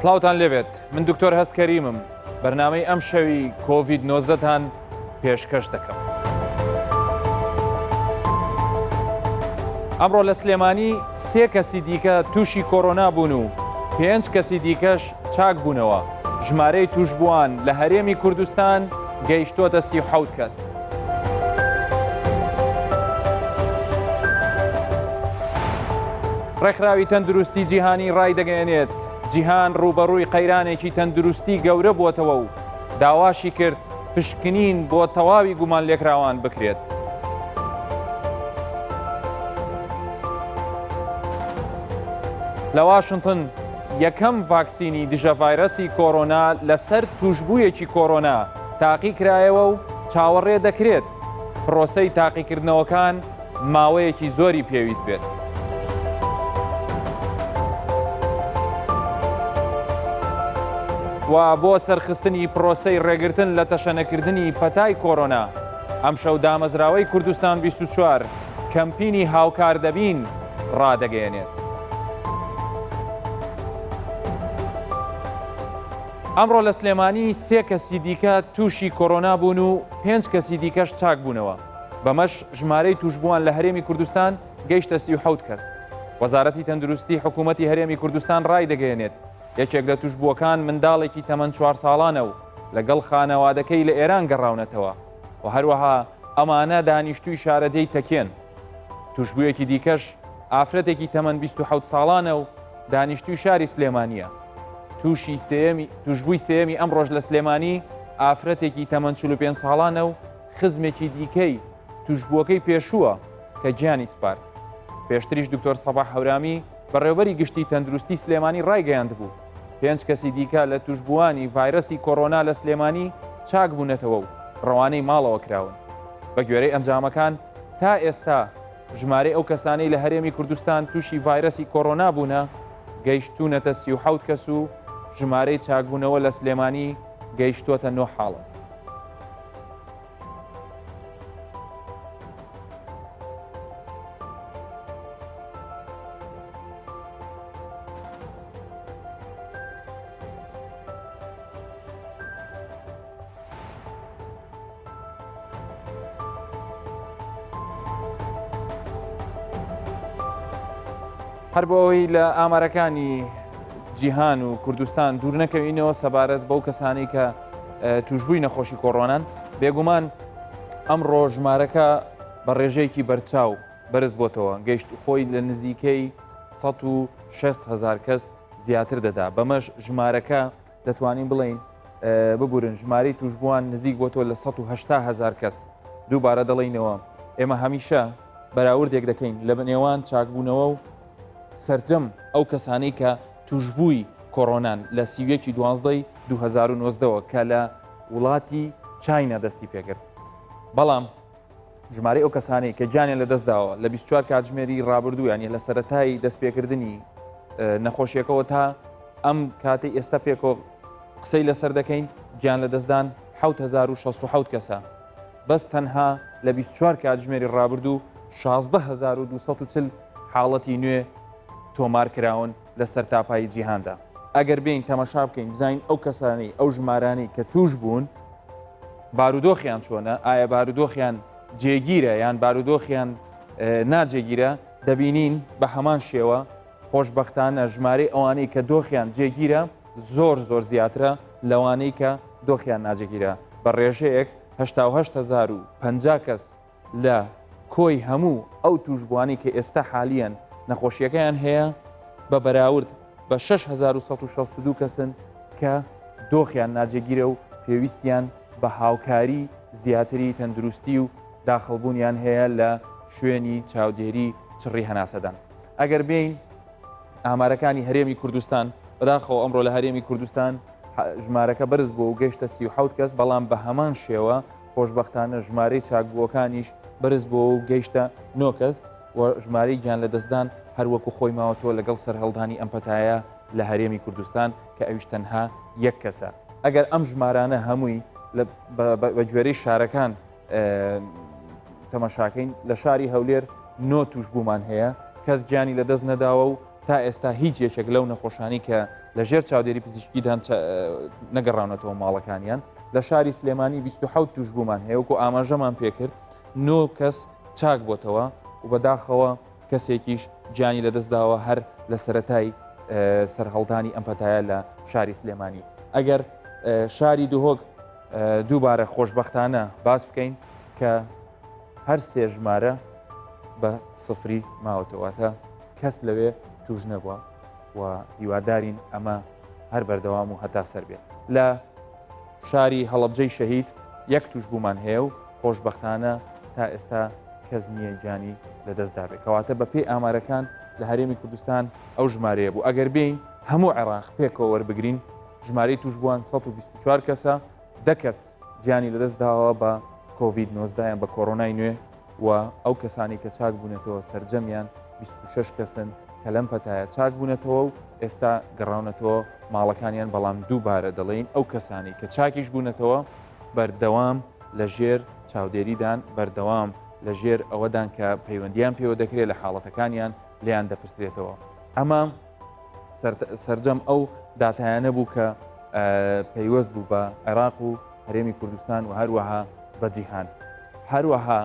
سڵاوتان لێبێت من دکتۆر هەست کەریمم بەرنامەی ئەم شەوی کۆڤید نۆزدەتان پێشکەش دەکەم. ئەمڕۆ لە سلێمانی سێ کەسی دیکە تووشی کۆرۆنا بوون و پێنج کەسی دیکەش چاک بوونەوە ژمارەی تووشبووان لە هەرێمی کوردستان گەیشتۆتە 37 کەس. ڕێکخراوی تەندروستی جیهانی ڕایدەگەیەنێت جیهان ڕووبەڕووی قەیرانێکی تەندروستی گەورە بووەتەوە و داواشی کرد پشکنین بۆ تەواوی گومانلێکراوان بکرێت. لە واشنتن یەکەم ڤاکسینی دژە ڤایرەسی کۆرۆنا لەسەر توشبوویەکی کۆرۆنا تاقی کرایەوە و چاوەڕێ دەکرێت پرۆسەی تاقیکردنەوەکان ماوەیەکی زۆری پێویست بێت. و بۆ سەرخستنی پرۆسەی ڕێگرتن لە تەشەنەکردنی پەتای کۆرۆنا ئەمشەو دامەزراوەی کوردستان 24 کەمپینی هاوکار دەبین ڕادەگەیەنێت. ئەمڕۆ لە سلێمانی سێ کەسی دیکە تووشی کۆرۆنا بوون و پێنج کەسی دیکەش چاک بوونەوە. بەمەش ژمارەی تووشبووان لە هەرێمی کوردستان گەیشتە 37 کەس. وەزارەتی تەندروستی حکوومەتی هەرێمی کوردستان ڕایدەگەیەنێت، یەکێک لە تووشبووەکان منداڵێکی تەمەن چوار ساڵانە و لەگەڵ خانەوادەکەی لە ئێران گەڕاونەتەوە و هەروەها ئەمانە دانیشتووی شارەدێی تەکێن. تووشبوویەکی دیکەش ئافرەتێکی تەمەن 27 ساڵانە و دانیشتووی شاری سلێمانییە. تووشی سێیەمی تووشبووی سێیەمی ئەمڕۆش لە سلێمانی ئافرەتێکی تەمەن 45 ساڵانە و خزمێکی دیکەی تووشبووەکەی پێشووە کە گیانی سپارد. پێشتریش دکتۆر سەباح هەورامی بەڕێوبەری گشتی تەندروستی سلێمانی ڕایگەیاندبوو، پێنج کەسی دیکە لە تووشبووانی ڤایرەسی کۆرۆنا لە سلێمانی چاک بوونەتەوە و ڕەوانەی ماڵەوە کراون. بەگوێرەی ئەنجامەکان تا ئێستا ژمارەی ئەو کەسانەی لە هەرێمی کوردستان تووشی ڤایرەسی کۆرۆنا بوونە گەیشتوونەتە 37 کەس و ژمارەی چاکبوونەوە لە سلێمانی گەیشتووەتە نۆ حاڵەت. هەر بۆ ئەوەی لە ئامارەکانی جیهان و کوردستان دوور نەکەوینەوە سەبارەت بەو کەسانی کە توشببووی نەخۆشی کۆڕۆنان بێگومان ئەم ڕۆژمارەکە بە ڕێژەیەکی بەرچاو بەرز بۆتەوە گەشت خۆی لە نزیکەی 16 هزار کەس زیاتر دەدا بەمەش ژمارەکە دەتوانین بڵین ببورن ژمارەی توشبووان نزیک بۆتەوە لە 180 هزار کەس دووبارە دەڵینەوە ئێمە هەمیشە بەراوردێک دەکەین لە نێوان چاکبوونەوە و سەرجەم ئەو کەسانەی کە توشبووی کۆرۆنان لە 31 دوازدەی 2009ەوە کە لە وڵاتی چاینا دەستی پێکرد بەڵام ژمارەی ئەو کەسانەی کە گیانیان لەدەست داوە لە 24 کاتژمێری ڕابردوو یانی لە سەرەتای دەستپێکردنی نەخۆشیەکەوە تا ئەم کاتی ئێستا پێکۆ قسەی لەسەر دەکەین گیان لەدەستدان 1967 کەسە بەس تەنها لە 24 کاتژمێری ڕابردوو 16240 حاڵەتی نوێ تۆمار کراون لە سەرتاپایی جیهاندا ئەگەر بین تەمەشا بکەین بزانین ئەو کەسانی ئەو ژمارانەی کە توش بوون بارودۆخیان چۆنە ئایا بارودۆخیان جێگیرە یان بارودۆخیان ناجێگیرە دەبینین بە هەمان شێوە خۆشببختانە ژمارەی ئەوانەی کە دۆخیان جێگیرە زۆر زۆر زیاترە لەوانەی کە دۆخیان ناجێگیرە بە ڕێژەیەک 1950 کەس لە کۆی هەموو ئەو توشبووانەی کە ئێستا حالیەن نەخۆشیەکەیان هەیە بە بەراورد بە 6162 کەسن کە دۆخیان ناجێگیرە و پێویستیان بە هاوکاری زیاتری تەندروستی و داخڵبوونیان هەیە لە شوێنی چاودێری چڕی هەناسەدان. ئەگەر بێین ئامارەکانی هەرێمی کوردستان بەداخەوە ئەمڕۆ لە هەرێمی کوردستان ژمارەکە بەرز بوو و گەیشتە 37 کەس بەڵام بە هەمان شێوە خۆشبەختانە ژمارەی چاکبووەکانیش بەرز بووە و گەیشتە نۆ کەس و ژمارەی گیان لەدەستدان هەروەکو خۆی ماوەتەوە لەگەڵ سەرهەڵدانی ئەم پەتایە لە هەرێمی کوردستان کە ئەویش تەنها یەک کەسە. ئەگەر ئەم ژمارانە هەمووی بە گوێرەی شارەکان تەمەشاکەین لە شاری هەولێر نۆ تووشبوومان هەیە کەس گیانی لەدەست نەداوە و تا ئێستا هیچ یەکێک لەو نەخۆشانی کە لە ژێر چاودێری پزیشکیدان نەگەڕاونەتەوە ماڵەکانیان. لە شاری سلێمانی 27 توشبوومان هەیە وەکو ئاماژەمان پێکرد نۆ کەس چاک بۆتەوە و بەداخەوە کەسێکیش گیانی لەدەستداوە هەر لە سەتای سەرهەڵدانی ئەم پەتایە لە شاری سلێمانی. ئەگەر شاری دهۆک دووبارە خۆشببختانە باس بکەین کە هەر سێ ژمارە بە سفری ماوەتەوەتە کەس لەوێ توش نەبووە و هیوادارین ئەمە هەر بەردەوام و هەتا سەر بێت. لە شاری هەڵەبجەی شەهید یەک توشبوومان هەیە و خۆشبەختانە تا ئێستا کەس نییە گیانی لەدەست دابێت. کەواتە بەپێی ئامارەکان لە هەرێمی کوردستان ئەو ژمارەیە بوو. ئەگەر بێین هەموو عێراق پێکەوە وەربگرین ژمارەی توشبووان 124 کەسە، دە کەس گیانی لەدەست داوە بە کۆڤید 19 یان بە کۆرۆنای نوێ و ئەو کەسانی کە چاک بوونەتەوە سەرجەمیان 26 کەسن کە لەم پەتایە چاک بوونەتەوە و ئێستا گەڕاونەتەوە ماڵەکانیان، بەڵام دووبارە دەڵێین ئەو کەسانی کە چاکیش بوونەتەوە بەردەوام لە ژێر چاودێریدان، بەردەوام لە ژێر ئەوەدان کە پەیوەندیان پێوە دەکرێت لە حاڵەتەکانیان لێیان دەپرسرێتەوە. ئەمە سەرجەم ئەو داتایانە بوو کە پەیوەست بوو بە عێراق و هەرێمی کوردستان و هەروەها بە جیهان. هەروەها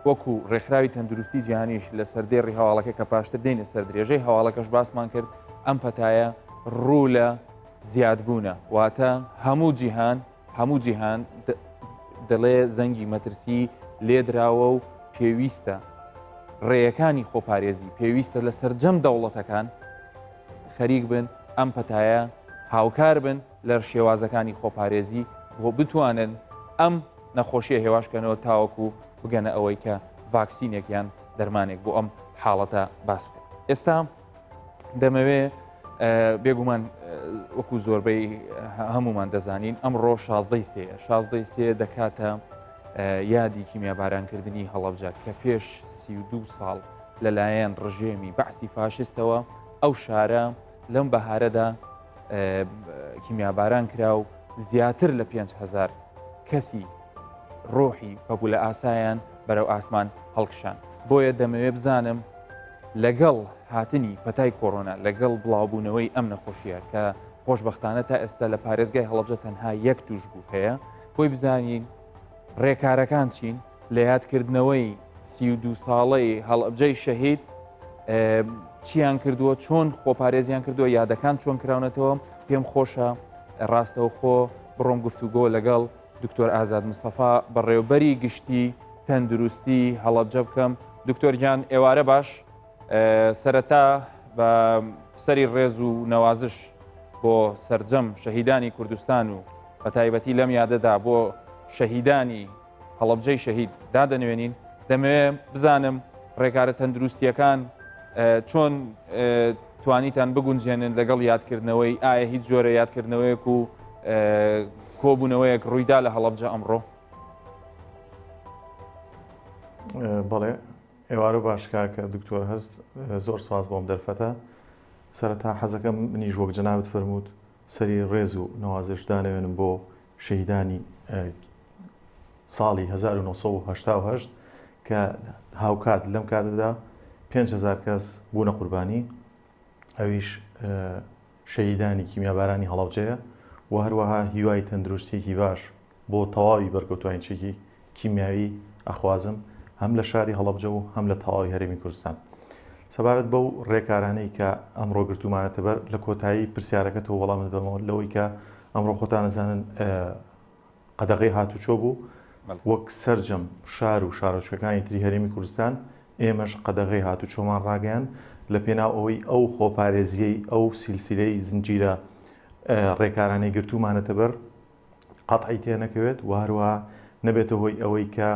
وەکو ڕێکخراوی تەندروستی جیهانیش لە سەردێڕی هەواڵەکە کە پاشتر دێینە سەر درێژەی هەواڵەکەش باسمان کرد ئەم پەتایە ڕوو لە زیادبوونە، واتە هەموو جیهان هەموو جیهان دەڵێ زەنگی مەترسی لێدراوە و پێویستە ڕێیەکانی خۆپارێزی پێویستە لە سەرجەم دەوڵەتەکان خەریک بن ئەم پەتایە هاوکار بن لە شێوازەکانی خۆپارێزی بۆ بتوانن ئەم نەخۆشیە هێواشکەنەوە تاوەکو بگەنە ئەوەی کە ڤاکسینێک یان دەرمانێک بۆ ئەم حاڵەتە باس بکەن. ئێستا دەمەوێ بێگومان وەکو زۆربەی هەمومان دەزانین ئەمڕۆ شازدەی سێ شازدەی سێ دەکاتە یادی کیمیابارانکردنی هەڵەبجە کە پێش 32 ساڵ لەلایەن ڕژێمی بەعسی فاشستەوە ئەو شارە لەم بەهارەدا کیمیاباران کرا و زیاتر لە 5هزار کەسی ڕۆحی پەپولە ئاسایان بەرەو ئاسمان هەڵکشان. بۆیە دەمەوێ بزانم لەگەڵ هاتنی پەتای کۆرۆنا، لەگەڵ بڵاوبوونەوەی ئەم نەخۆشیە کە خۆشبەختانە تا ئێستا لە پارێزگای هەڵەبجە تەنها یەک تووشبوو هەیە، بۆی بزانین ڕێکارەکان چین لە یادکردنەوەی 32 ساڵەی هەڵەبجەی شەهید چیان کردووە، چۆن خۆپارێزیان کردووە، یادەکان چۆن کراونەتەوە. پێم خۆشە ڕاستەوخۆ بڕۆم گفتوگۆ لەگەڵ دکتۆر ئازاد مستەفا بەڕێوبەری گشتی تەندروستی هەڵەبجە بکەم. دکتۆر گیان ئێوارە باش. سەرەتا بە سەری ڕێز و نەوازش بۆ سەرجەم شەهیدانی کوردستان و بە تایبەتی لەم یادەدا بۆ شەهیدانی هەڵەبجەی شەهید دادەنوێنین. دەمەوێ بزانم ڕێکارە تەندروستیەکان چۆن توانیتان بگونجێنن لەگەڵ یادکردنەوەی، ئایا هیچ جۆرە یادکردنەوەیەک و کۆبوونەوەیەک ڕوویدا لە هەڵەبجە ئەمڕۆ؟ بەڵێ ئێوارە باش کاکە دکتۆر هەست، زۆر سواز بۆم دەرفەتە. سەرەتا حەزەکەم منیش وەک جەنابت فەرمووت سەری ڕێز و نەوازش دانەوێنم بۆ شەهیدانی ساڵی 1970 کە هاوکات لەم کاتەدا 5هزار کەس بوونە قوربانی، ئەویش شەهیدانی کیمیابارانی هەڵەبجەیە و هەروەها هیوای تەندروستیەکی باش بۆ تەواوی بەرکەوتوانی چەکی کیمیاوی ئەخوازم هەم لە شاری هەڵەبجە و هەم لە تەواوی هەرێمی کوردستان. سەبارەت بەو ڕێکارانەی کە ئەمڕۆ گرتوومانەتە بەر، لە کۆتایی پرسیارەکەتەوە وەڵامت بەمەوە لەوەی کە ئەمڕۆ خۆتان ئەزانن قەدەغەی هاتوچۆ بوو، وەک سەرجەم شار و شارۆچکەکانی تری هەرێمی کوردستان ئێمەش قەدەغەی هاتوچۆمان ڕاگەیاند لە پێناو ئەوەی ئەو خۆپارێزییەی ئەو سیلسیلەی زنجیرە ڕێکارانەی گرتوومانەتە بەر قەتعی تێنەکەوێت و هەروەها نەبێتە هۆی ئەوەی کە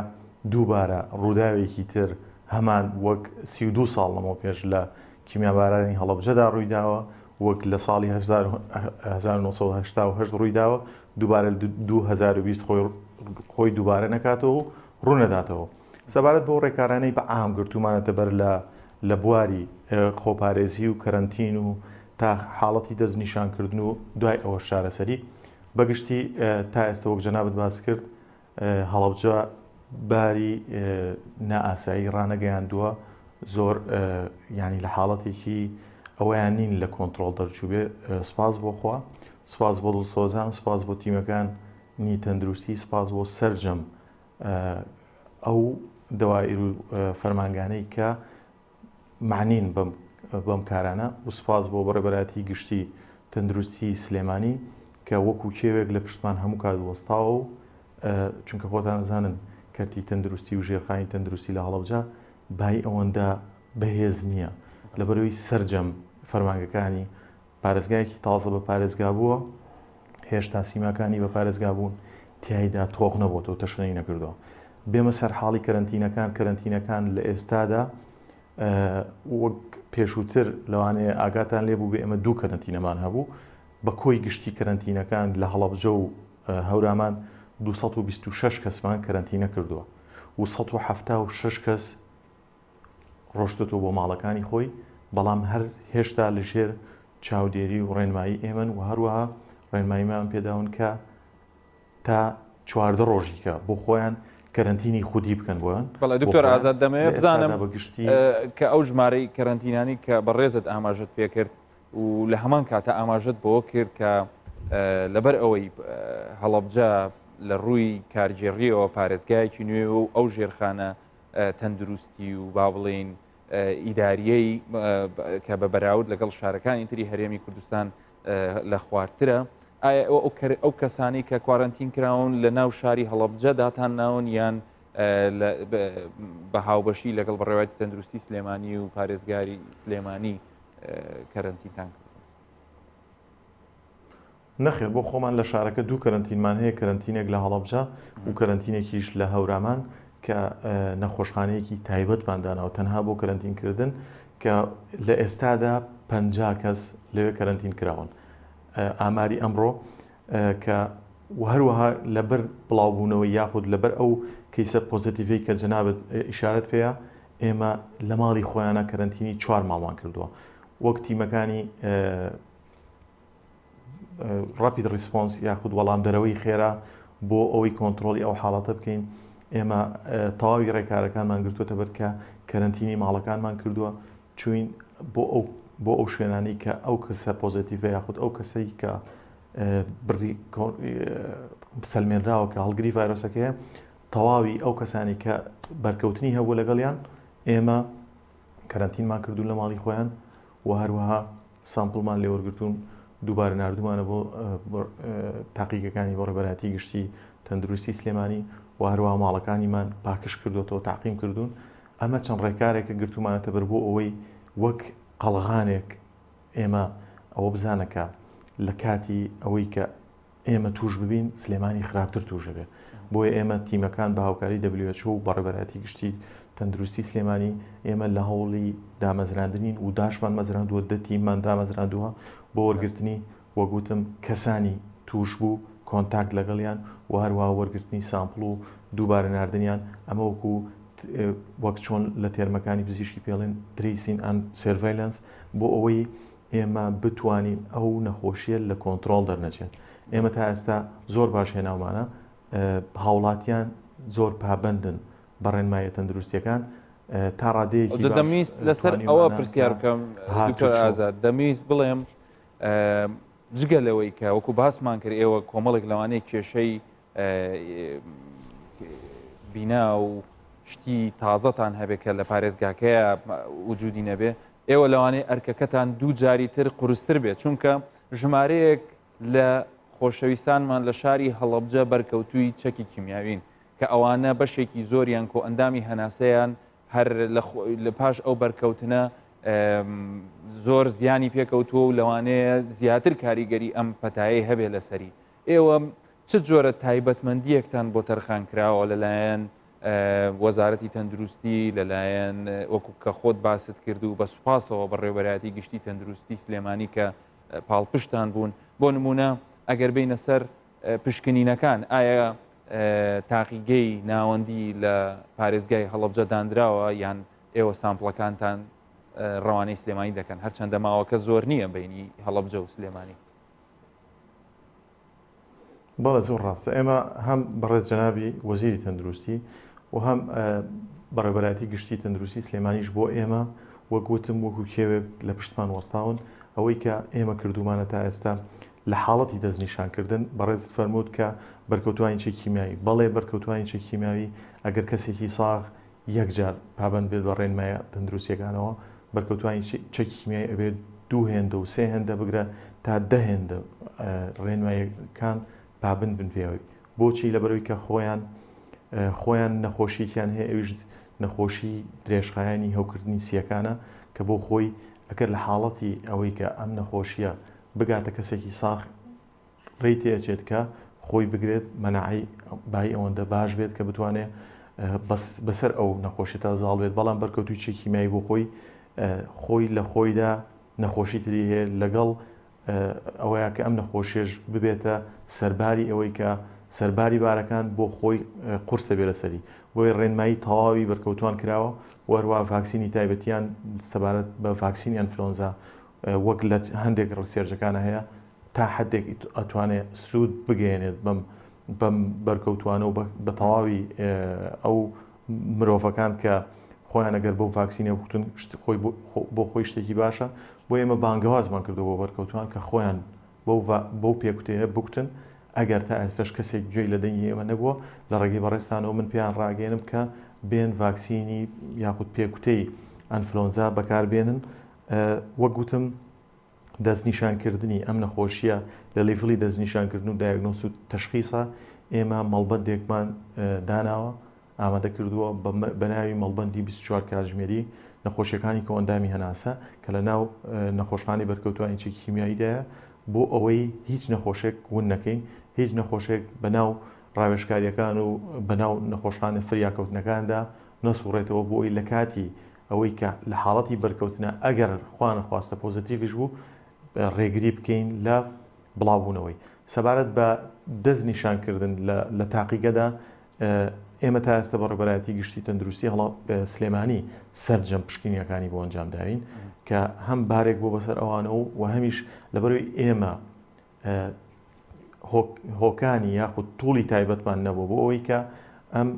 دووبارە ڕووداوێکی تر هەمان وەک 32 ساڵ لەمەو پێش لە کیمیابارانی هەڵەبجەدا ڕوویداوە وەک لە ساڵی 1970 ڕوویداوە دووبارە 2020 خۆی خۆی دووبارە نەکاتەوە و ڕوونەداتەوە. سەبارەت بەو ڕێکارانەی بە عام گرتوومانەتە بەر لە لە بواری خۆپارێزی و کەرەنتین و تا حاڵەتی دەستنیشانکردن و دوای ئەوەش چارەسەری بەگشتی تا ئێستا وەک جەنابت باس کرد هەڵەبجە باری نائاسایی ڕانەگەیاندووە زۆر ینی لە حاڵەتێکی. ئەوەیان نین لە کۆنترۆڵ دەرچووبێ سپاس بۆ خوا سپاس بۆ دڵسۆزان سپاس بۆ تیمەکانی تەندروستی سپاس بۆ سەرجەم ئەو دەوائیر و فەرمانگانەی کە معنین بەم بەم کارانە و سپاس بۆ بەڕێبەرایەتی گشتی تەندروستی سلێمانی کە وەکو کێوێک لە پشتمان هەموو کات وەستاوە و چونکە خۆتان ئەزانن کەرتی تەندروستی و ژێرخانی تەندروستی لە هەڵەبجە بای ئەوەندە بەهێز نییە لەبەرەوەی سەرجەم فەرمانگەکانی پارێزگایەکی تازە بە پارێزگا بووە هێشتا سیماکانی بە پارێزگا بوون تایدا تۆخ نەبووەوە تەشەنەی نەکردەوە بێمە سەر حاڵی کەرەنتینەکان کەرەنتینەکان لە ئێستادا وەک پێشووتر لەوانەیە ئاگاتان لێ بوو بێ ئێمە دوو کەرەنتینەمان هەبوو بە کۆی گشتی کەرەنتینەکان لە هەڵەبجە و هەورامان 226 کەسمان کەرەنتینە کردووە و 176 کەس ڕۆشتۆتەوە بۆ ماڵەکانی خۆی بەڵام هەر هێشتا لەژێر چاودێری و ڕێنمایی ئێمەن و هەروەها ڕێنماییمان پێداون کە تا 14 ڕۆژیکە بۆ خۆیان کەرەنتینی خودی بکەن بۆیان. بەڵێ دکتۆر ئازاد دەمەوێت بزانم بەگشتی کە ئەو ژمارەی کەرەنتینانی کە بەڕێزت ئاماژەت پێکرد و لە هەمان کاتە ئاماژەت بەوە کرد کە لەبەر ئەوەی هەڵەبجە لە ڕووی کارگێڕیەوە پارێزگایەکی نوێ و ئەو ژێرخانە تەندروستی و با بڵێین ئیداریەی کە بە بەراورد لەگەڵ شارەکانی تری هەرێمی کوردستان لە خوارترە ئایا ئەو کەسانی کە کوارەنتین کراون لە ناو شاری هەڵەبجە داتان ناون یان بە هاوبەشی لەگەڵ بەڕێوەتی تەندروستی سلێمانی و پارێزگاری سلێمانی کەرەنتینتان کرد؟ نەخێر بۆ خۆمان لە شارەکە دوو کەرەنتینمان هەیە کەرەنتینێک لە هەڵەبجە و کەرەنتینێکیش لە هەورامان کە نەخۆشخانەیەکی تایبەتمان داناوە تەنها بۆ کەرەنتین کردن کە لە ئێستادا 50 کەس لەوێ کەرەنتین کراون ئاماری ئەمڕۆ کە و هەروەها لەبەر بڵاوبوونەوەی یاخود لەبەر ئەو کەیسە positive ەی کە جەنابت ئیشارەت پێیە ئێمە لە ماڵی خۆیانە کەرەنتینی چوار ماڵمان کردووە وەک تیمەکانی rapid response یاخود وەڵامدەرەوەی خێرا بۆ ئەوەی کۆنترۆڵی ئەو حاڵەتە بکەین ئێمە تەواوی ڕێکارەکانمان گرتووەتە بەر کە کەرەنتینی ماڵەکانمان کردووە چوین بۆ ئەو بۆ ئەو شوێنانی کە ئەو کەسە positive ە یاخود ئەو کەسەی کە بڕی سەلمێنراوە کە هەڵگری ڤایرۆسەکەیە تەواوی ئەو کەسانی کە بەرکەوتنی هەبوو لەگەڵیان ئێمە کەرەنتینمان کردوون لە ماڵی خۆیان و هەروەها سامپڵمان لێوەرگرتوون دووبارە ناردومانە بۆ تاقیگەکانی بەڕێبەرایەتی گشتی تەندروستی سلێمانی و هەروەها ماڵەکانیمان پاکژ کردوێتەوە تاقیم کردوون ئەمە چەند ڕێکارێکە گرتومانەتە بەر بۆ ئەوەی وەک قەڵغانێک ئێمە ئەوە بزانەکە لە کاتی ئەوەی کە ئێمە توش ببین سلێمانی خراپتر توش دەبێت بۆیە ئێمە تیمەکان بە هاوکاری WHO و بەڕێبەرایەتی گشتی تەندروستی سلێمانی ئێمە لە هەوڵی دامەزراندنین و داشمان مەزراندووە دە تیممان دامەزراندووە بۆ وەرگرتنی وەگوتم کەسانی توش بوو contact لەگەڵیان و هەروەها وەرگرتنی sample و دووبارە ناردنیان ئەمە وەکو وەک چۆن لە term ەکانی پزیشکی پێڵێن tracing and surveillance بۆ ئەوەی ئێمە بتوانین ئەو نەخۆشیە لە کۆنترۆڵ دەرنەچێت ئێمە تا ئێستا زۆر باش هێناومانە هاوڵاتیان زۆر پابندن بە ڕێنماییە تەندروستیەکان تا ڕادەیەکی دەمویست لەسەر ئەوە پرسیار بکەم دکتۆر ئازاد دەمویست بڵێم جگە لەوەی کە وەکو باسمان کرد ئێوە کۆمەڵێک لەوانەیە کێشەی بینا و شتی تازەتان هەبێت کە لە پارێزگاکەیە وجودی نەبێ ئێوە لەوانەیە ئەرکەکەتان دوو جاری تر قورستر بێت چونکە ژمارەیەک لە خۆشەویستانمان لە شاری هەڵەبجە بەرکەوتووی چەکی کیمیاوین کە ئەوانە بەشێکی زۆریان کۆئەندامی هەناسەیان هەر لە پاش ئەو بەرکەوتنە زۆر زیانی پێکەوتووە و لەوانەیە زیاتر کاریگەری ئەم پەتایەی هەبێ لەسەری ئێوە چ جۆرە تایبەتمەندییەکتان بۆ تەرخان کراوە لەلایەن وەزارەتی تەندروستی لەلایەن وەکو کە خۆت باست کرد و بە سوپاسەوە بەڕێوەبەرایەتی گشتی تەندروستی سلێمانی کە پاڵپشتان بوون بۆ نمونە ئەگەر بینە سەر پشکنینەکان ئایا تاقیگەی ناوەندی لە پارێزگای هەڵەبجە دانراوە یان ئێوە sample ەکانتان ڕەوانەی سلێمانی دەکەن هەرچەندە ماوەکە زۆر نییە بینی هەڵەبجە و سلێمانی بەڵێ زۆر ڕاستە ئێمە هەم بەڕێز جەنابی وەزیری تەندروستی و هەم بەڕێبەرایەتی گشتی تەندروستی سلێمانیش بۆ ئێمە وەک وتم وەکو کێوێک لە پشتمان وەستاون. ئەوەی کە ئێمە کردوومانە تا ئێستا لە حاڵەتی دەستنیشانکردن، بەڕێزت فەرمووت کە بەرکەوتوانی چەکی کیمیاوی، بەڵێ بەرکەوتوانی چەکی کیمیاوی ئەگەر کەسێکی ساغ یەک جار پابەند بێت بە ڕێنمایە تەندروستییەکانەوە، بەرکەوتوانی چەکی کیمیاوی ئەبێت دوو هێندە و سێ هێندە بگرە تا دە هێندە ڕێنمایەکان پابند بن پێوەی. بۆچی؟ لەبەرئەوەی کە خۆیان خۆیان نەخۆشیەکیان هەیە ئەویش نەخۆشی درێژخایەنی هەوکردنی سیەکانە کە بۆ خۆی ئەگەر لە حاڵەتی ئەوەی کە ئەم نەخۆشیە بگاتە کەسێکی ساغ ڕێی تێچێت کە خۆی بگرێت مەناعەی بای ئەوەندە باش بێت کە بتوانێت بەسەر ئەو نەخۆشیتا زاڵ بێت بەڵام بەرکەوتوی چێ کیمیایی بۆ خۆی خۆی لە خۆیدا نەخۆشی تری هەیە لەگەڵ ئەوەیە کە ئەم نەخۆشیەش ببێتە سەرباری ئەوەی کە سەرباری بارەکان بۆ خۆی قورسە بێ لەسەری بۆیە ڕێنمایی تەواوی بەرکەوتوان کراوە و هەروە ڤاکسینی تایبەتیان سەبارەت بە ڤاکسینی ئەنفلۆنزا وەک لە هەندێک research ەکانە هەیە تا حدێک ئەتوانێت سوود بگەێنێت بەم بەم بەرکەوتوانە و بە تەواوی ئەو مرۆڤەکان کە خۆیان ئەگەر بەو ڤاکسینە بکوتن خۆی بۆ خۆی شتێکی باشە بۆ ئێمە بانگەوازمان کردو بۆ بەرکەوتوان کە خۆیان بەو پێکوتەیە بکوتن ئەگەر تا ئێستش کەسێک گوێی لە دەنگی ئێمە نەبووە لە ڕێگەی بەڕێزتانەوە من پێیان ڕاگەێنم کە بێن ڤاکسینی یاخود پێکوتەی ئەنفلۆنزا بەکاربێنن وەک گوتم دەستنیشانکردنی ئەم نەخۆشییە لە level ی دەستنیشانکردن و diagnose و تەشخیسە ئێمە مەڵبەندێکمان داناوە ئامادە کردووە بە ناوی مەڵبەندی 24 کاتژمێری نەخۆشیەکانی کۆئەندامی هەناسە کە لە ناو نەخۆشخانەی بەرکەوتوانی چەکی کیمیاییدایە بۆ ئەوەی هیچ نەخۆشێک ون نەکەین هیچ نەخۆشێک بە ناو ڕاوێژکاریەکان و بە ناو نەخۆشخانە فریاکەوتنەکاندا نەسوڕێتەوە بۆ ئەوەی لە کاتی ئەوەی کە لە حاڵەتی بەرکەوتنە ئەگەر خوا نەخواستە پۆزەتیڤیش بوو ڕێگری بکەین لە بڵاوبوونەوەی. سەبارەت بە دەست نیشانکردن لە تاقیگەدا ئێمە تا ئێستا بەڕێوەبەرایەتی گشتی تەندروستی هەڵە سلێمانی سەرجەم پشکنینەکانی بۆ ئەنجام داوین کە هەم بارێک بۆ بەسەر ئەوانە و و هەمیش لەبەرەوەی ئێمە هۆکانی یاخود tool ی تایبەتمان نەبوو بۆ ئەوەی کە ئەم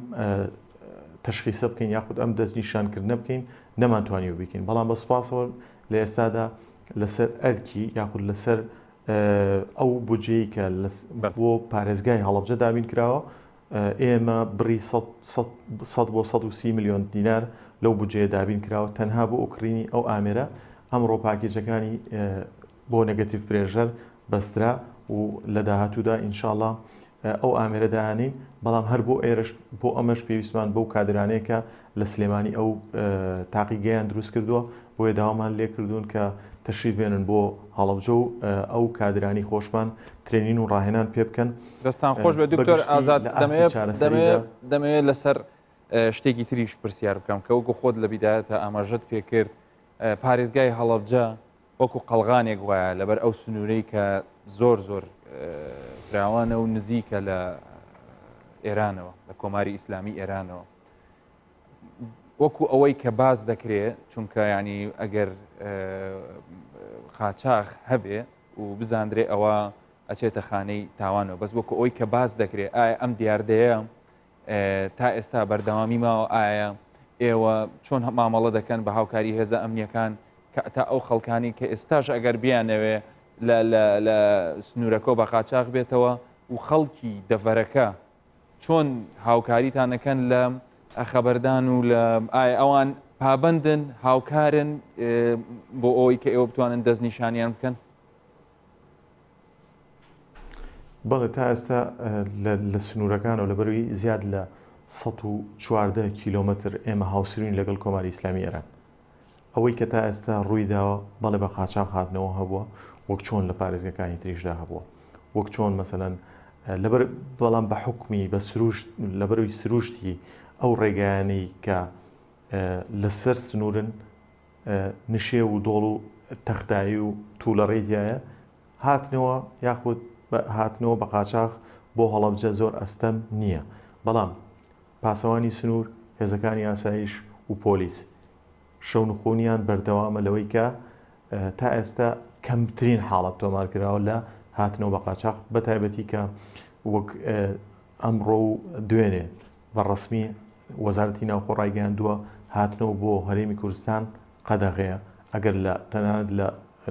تەشخیسە بکەین یاخود ئەم دەستنیشانکردنە بکەین نەمانتوانیوە بکەین بەڵام بە سوپاسەوە لە ئێستادا لەسەر ئەرکی یاخود لەسەر ئەو بودجەی کە بۆ پارێزگای هەڵەبجە دابین کراوە ئێمە بڕی 100 بۆ 130 میلیۆن دینار لەو بودجەیە دابین کراوە تەنها بۆ ئۆکڕینی ئەو ئامێرە ئەمڕۆ پاکێجەکانی بۆ negative pressure بەسترا و لە داهاتوودا ئینشاڵا ئەو ئامێرە دانین بەڵام هەر بۆ ئێرەش بۆ ئەمەش پێویستمان بەو کادرانەیە کە لە سلێمانی ئەو تاقیگەیان دروست کردووە بۆیە داوامان لێکردوون کە تەشریف بێنن بۆ هەڵەبجە و ئەو کادرانی خۆشمان training و ڕاهێنان پێ بکەن. دەستان خۆش بێت دکتۆر ئازاد دەمەوێت لەسەر شتێکی تریش پرسیار بکەم کە وەکو خۆت لە بیدایەتە ئاماژەت پێکرد پارێزگای هەڵەبجە وەکو قەڵغانێک وایە لەبەر ئەو سنوورەی کە زۆر زۆر فراوانە و نزیکە لە ئێرانەوە لە کۆماری ئیسلامی ئێرانەوە وەکو ئەوەی کە باز دەکرێ چونکە ینی ئەگەر قاچاخ هەبێ و بزاندرێ ئەوە ئەچێتە خانەی تاوانەوە بەس وەکو ئەوی کە باز دەکرێ ئایا ئەم دیاردەیە تا ئێستا بەردەوامی ماوە ئایا ئێوە چۆن مامەڵە دەکەن بە هاوکاری هێزە ئەمنیەکان تا ئەو خەڵکانی کە ئێستاش ئەگەر بیانەوێ لە سنوورەکە بە قاچاخ بێتەوە و خەڵکی دەڤەرەکە چۆن هاوکاریتان دەکەن لە خەبەردان و لە ئایا ئەوان پابندن هاوکارن بۆ ئەوەی کە ئێوە بتوانن دەستنیشانیان بکەن؟ بەڵێ تا ئێستا لە سنوورەکانەوە لەبەروی زیاد لە 114 کیلۆمەتر ئێمە هاوسنوورین لەگەڵ کۆماری ئیسلامی ئێران ئەوەی کە تا ئێستا ڕووی داوە بەڵێ بە قاچاغ هاتنەوە هەبووە وەک چۆن لە پارێزگەکانی تریشدا هەبووە وەک چۆن مەسەلەن لەبەر بەڵام بە حکومی بە سروشت لەبەروی سروشتی ئەو ڕێگایانەی کە لەسەر سنوورن نشێو و دۆڵ و تەختایی و توولەڕێی تایە هاتنەوە یاخود هاتنەوە بە قاچاخ بۆ هەڵەبجە زۆر ئەستەم نییە بەڵام پاسەوانی سنوور، هێزەکانی ئاسایش و پۆلیس شەونخونیان بەردەوامە لەوەی کە تا ئێستا کەمترین حاڵەت تۆمار کراوە لە هاتنەوە بە قاچاخ بە تایبەتی کە وەک ئەمڕۆ و دوێنێ بە ڕەسمی وەزارەتی ناوخۆ ڕایگەیاندووە هاتنەوە بۆ هەرێمی کوردستان. قەدەغەیە ئەگەر لە تەنانەت لە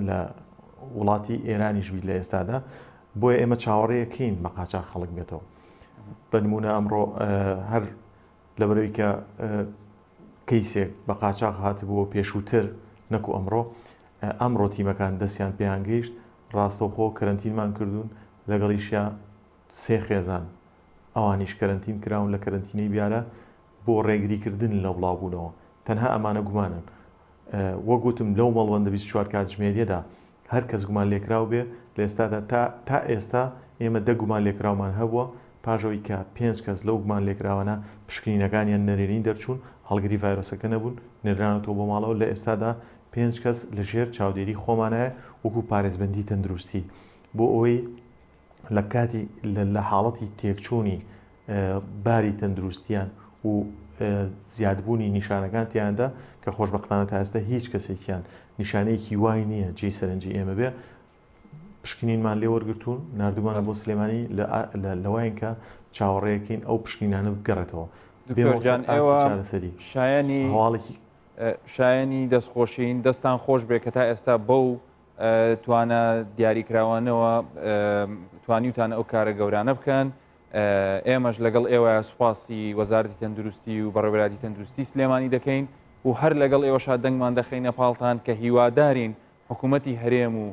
لە وڵاتی ئێرانیش بیت لە ئێستادا بۆیە ئێمە چاوەڕێیەکەین بە قاچاخ خەڵک بێتەوە بە نمونە ئەمڕۆ هەر لەبەرەوەی کە کەیسێک بە قاچاخ هاتبووە پێشووتر نەکو ئەمڕۆ ئەمڕۆ تیمەکان دەستیان پێیان گەیشت ڕاستەوخۆ کەرەنتینمان کردوون لەگەڵیشیا سێ خێزان ئەوانیش کەرەنتین کراون لە کەرەنتینەی بیارە بۆ ڕێگریکردن لە بڵاوبوونەوە تەنها ئەمانە گومانن وەک وتم لەو مەڵبەندە 24 کاتژمێریەدا هەر کەس گومان لێکراو بێ لە ئێستادا تا تا ئێستا ئێمە دە گومان لێکراومان هەبووە پاش ئەوەی کە پێنج کەس لەو گومان لێکراوانە پشکنینەکانیان نەرێنی دەرچوون هەڵگری ڤایرۆسەکە نەبوون نێردرانەتەوە بۆ ماڵەوە لە ئێستادا پێنج کەس لە ژێر چاودێری خۆمانایە وەکو پارێزبەندی تەندروستی بۆ ئەوەی لە کاتی لە حاڵەتی تێکچوونی باری تەندروستیان و زیادبوونی نیشانەکان تیاندا کە خۆشبەختانە تا ئێستا هیچ کەسێکیان نیشانەیەکی وای نییە جێی سەرنجی ئێمە بێ پشکنینمان لێ وەرگتوون نردومانە بۆ سلێمانی لەوایان کە چاوەڕێکین ئەو پشکنینانە بگەڕێتەوە دکتۆرجان ئێوە چارەسەری شایانی هەواڵێکی شایانی دەستخۆشین دەستان خۆش بێ کە تا ئێستا بەو توانا دیاریکراوانەوە توانیوتانە ئەو کارە گەورانە بکەن ئێمەش لەگەڵ ئێوە سوپاسی وەزارەتی تەندروستی و بەڕێوەبەرایەتی تەندروستی سلێمانی دەکەین و هەر لەگەڵ ئێوەشا دەنگمان دەخەینە پاڵتان کە هیوادارین حکوومەتی هەرێم و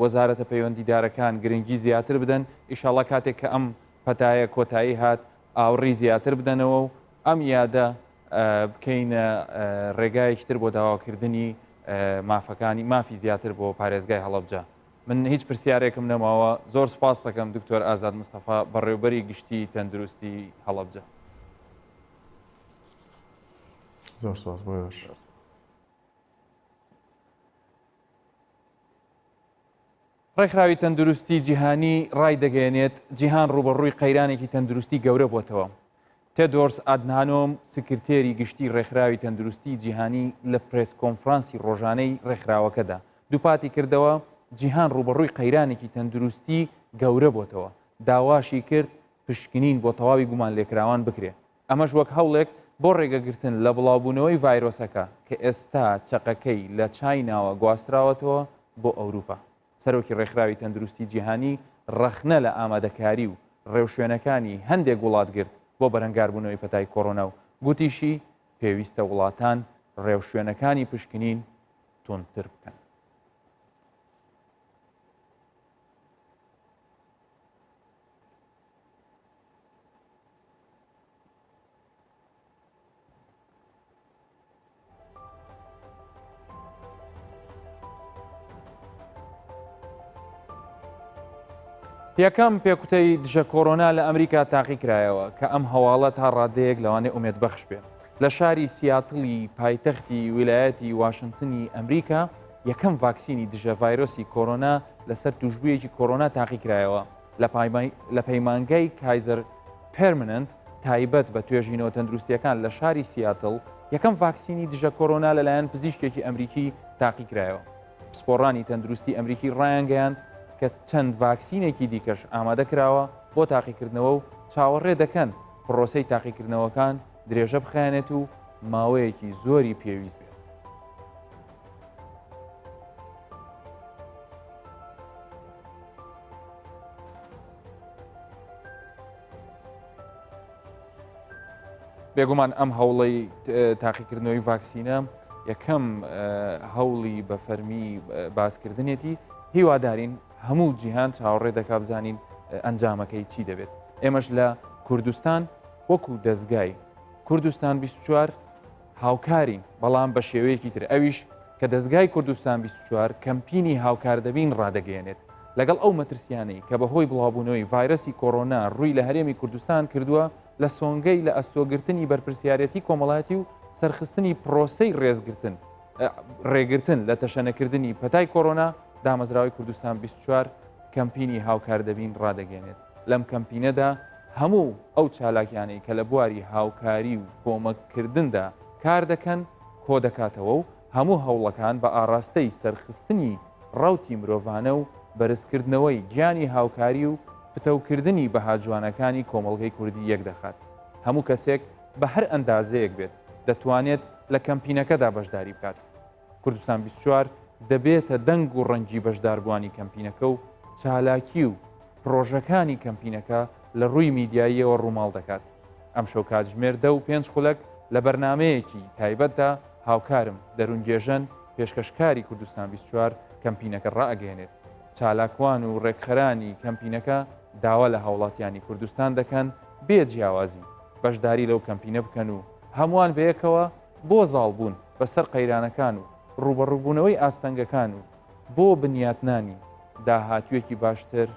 وەزارەتە پەیوەندیدارەکان گرنگی زیاتر بدەن ئیشاڵا کاتێک کە ئەم پەتایە کۆتایی هات ئاوڕی زیاتر بدەنەوە و ئەم یادە بکەینە ڕێگایەکی تر بۆ داواکردنی مافەکانی مافی زیاتر بۆ پارێزگای هەڵەبجە. من هیچ پرسیارێکم نەماوە زۆر سپاس دەکەم دکتۆر ئازاد مستەفا بەڕێوبەری گشتی تەندروستی هەڵەبجە. زۆر سپاس بۆ ئێوەش. ڕێکخراوی تەندروستی جیهانی ڕایدەگەیەنێت، جیهان ڕووبەڕووی قەیرانێکی تەندروستی گەورە بۆتەوە. تێدۆرس ئادنانۆم، سکرتێری گشتی ڕێکخراوی تەندروستی جیهانی لە پرێس کۆنفرانسی ڕۆژانەی ڕێکخراوەکەدا دووپاتی کردەوە، جیهان ڕووبەڕووی قەیرانێکی تەندروستی گەورە بۆتەوە، داواشی کرد پشکنین بۆ تەواوی گومانلێکراوان بکرێ. ئەمەش وەک هەوڵێک بۆ ڕێگەگرتن لە بڵاوبوونەوەی ڤایرۆسەکە کە ئێستا چەقەکەی لە چایناوە گواستراوەتەوە بۆ ئەوروپا. سەرۆکی ڕێکخراوی تەندروستی جیهانی ڕەخنە لە ئامادەکاری و ڕێوشوێنەکانی هەندێک وڵات گرت بۆ بەرەنگاربوونەوەی پەتای کۆرۆنا و گوتیشی، پێویستە وڵاتان ڕێوشوێنەکانی پشکنین توندتر بکەن. یەکەم پێکوتەی دژە کۆرۆنا لە ئەمریکا تاقیکرایەوە کە ئەم هەواڵە تا ڕادەیەک لەوانەیە ئومێدبەخش بێ. لە شاری سیاتڵی پایتەختی ویلایەتی واشنتنی ئەمریکا یەکەم ڤاکسینی دژە ڤایرۆسی کۆرۆنا لەسەر توشبوویەکی کۆرۆنا تاقیکرایەوە. لە پەیمانگای کایزەر پێرمننت تایبەت بە توێژینەوە تەندروستیەکان لە شاری سیاتڵ یەکەم ڤاکسینی دژە کۆرۆنا لەلایەن پزیشکێکی ئەمریکی تاقیکرایەوە. پسپۆڕانی تەندروستی ئەمریکی ڕایانگەیاند کە چەند ڤاکسینێکی دیکەش ئامادە کراوە بۆ تاقیکردنەوە و چاوەڕێ دەکەن پڕۆسەی تاقیکردنەوەکان درێژە بخایەنێت و ماوەیەکی زۆری پێویست بێت. بێگومان ئەم هەوڵەی تاقیکردنەوەی ڤاکسینە یەکەم هەوڵی بە فەرمی باسکردنێتی هیوادارین هەموو جیهان چاوەڕێ دەکا بزانین ئەنجامەکەی چی دەبێت ئێمەش لە کوردستان وەکو دەستگای کوردستان 24 هاوکارین، بەڵام بە شێوەیەکی تر، ئەویش کە دەزگای کوردستان 24 کەمپینی هاوکار دەبین ڕادەگەیەنێت، لەگەڵ ئەو مەترسیانەی کە بەهۆی بڵاوبوونەوەی ڤایرەسی کۆرۆنا ڕووی لە هەرێمی کوردستان کردووە لە سۆنگەی لە ئەستۆگرتنی بەرپرسیارێتی کۆمەڵایەتی و سەرخستنی پرۆسەی ڕێزگرتن ڕێگرتن لە تەشەنەکردنی پەتای کۆرۆنا دامەزراوەی کوردستان 24 کەمپینی هاوکار دەبین ڕادەگەیەنێت. لەم کەمپینەدا هەموو ئەو چالاکیانەی کە لە بواری هاوکاری و کۆمەککردندا کار دەکەن کۆدەکاتەوە و هەموو هەوڵەکان بە ئاڕاستەی سەرخستنی ڕەوتی مرۆڤانە و بەرزکردنەوەی گیانی هاوکاری و پتەوکردنی بەها جوانەکانی کۆمەڵگەی کوردی یەکدەخات. هەموو کەسێک بە هەر ئەندازەیەک بێت دەتوانێت لە کەمپینەکەدا بەشداری بکات. کوردستان 24 دەبێتە دەنگ و ڕەنگی بەشداربووانی کەمپینەکە و چالاکی و پڕۆژەکانی کەمپینەکە لە ڕووی میدیاییەوە ڕووماڵ دەکات. ئەمشەو کاتژمێر دە و پێنج خولەک لە بەرنامەیەکی تایبەتدا هاوکارم دەروون گێژەن پێشکەشکاری کوردستان 24 کەمپینەکە ڕائەگەیەنێت. چالاکوان و ڕێکخەرانی کەمپینەکە داوا لە هاوڵاتیانی کوردستان دەکەن بێ جیاوازی بەشداری لەو کەمپینە بکەن و هەمووان بەیەکەوە بۆ زاڵبوون بەسەر قەیرانەکان و ڕووبەڕووبوونەوەی ئاستەنگەکان و بۆ بنیاتنانی داهاتوویەکی باشتر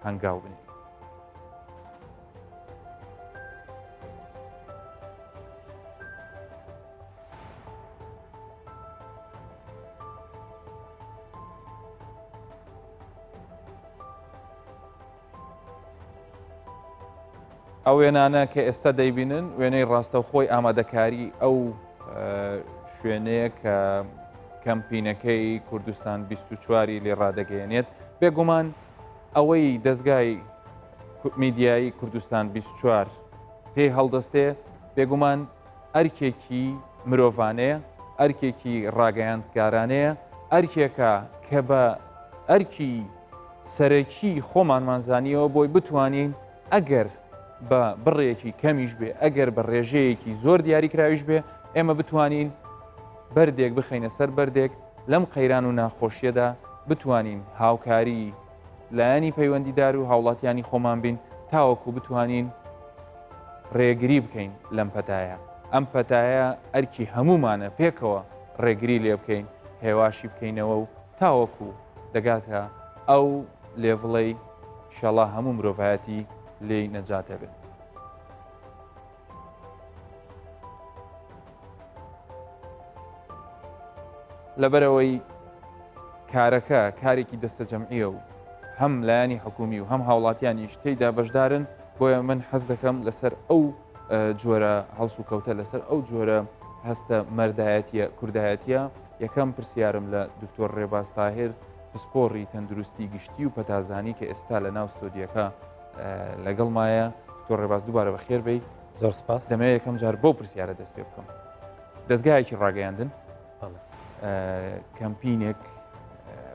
هەنگاو بنێن. ئەو وێنانە کە ئێستا دەیبینن وێنەی ڕاستەوخۆی ئامادەکاری ئەو شوێنەیە کە کەمپینەکەی کوردستان 24ی لێ ڕادەگەیەنێت بێگومان ئەوەی دەستگای میدیایی کوردستان 24 پێی هەڵدەستێ بێگومان ئەرکێکی مرۆڤانەیە، ئەرکێکی ڕاگەیاندکارانەیە، ئەرکێکە کە بە ئەرکی سەرەکی خۆمانمان زانیەوە بۆی بتوانین ئەگەر بە بڕێکی کەمیش بێ ئەگەر بە ڕێژەیەکی زۆر دیاریکراویش بێ ئێمە بتوانین بەردێک بخەینە سەر بەردێک لەم قەیران و ناخۆشیەدا بتوانین هاوکاری لایەنی پەیوەندیدار و هاوڵاتیانی خۆمان بین تاوەکو بتوانین ڕێگری بکەین لەم پەتایە ئەم پەتایە ئەرکی هەمومانە پێکەوە ڕێگری لێ بکەین هێواشی بکەینەوە و تاوەکو دەگاتە ئەو لێڤڵەی شەڵا هەموو مرۆڤایەتی لێی نەجاتە بێت. لەبەرئەوەی کارەکە کارێکی دەستەجەمعیە و هەم لایەنی حکومی و هەم هاوڵاتیانیش تێیدا بەشدارن بۆیە من حەز دەکەم لەسەر ئەو جۆرە هەڵسوکەوتە لەسەر ئەو جۆرە هەستە مەردایەتیە کوردایەتیە یەکەم پرسیارم لە دکتۆر ڕێباز تاهر پسپۆڕی تەندروستی گشتی و پەتازانی کە ئێستا لە ناو ستۆدیەکە لەگەڵمایە دکتۆر ڕێباز دووبارە بەخێر بێی زۆر سپاس دەمەوێت یەکەم جار بەو پرسیارە دەست پێ بکەم دەستگایەکی ڕاگەیاندن کەمپینێک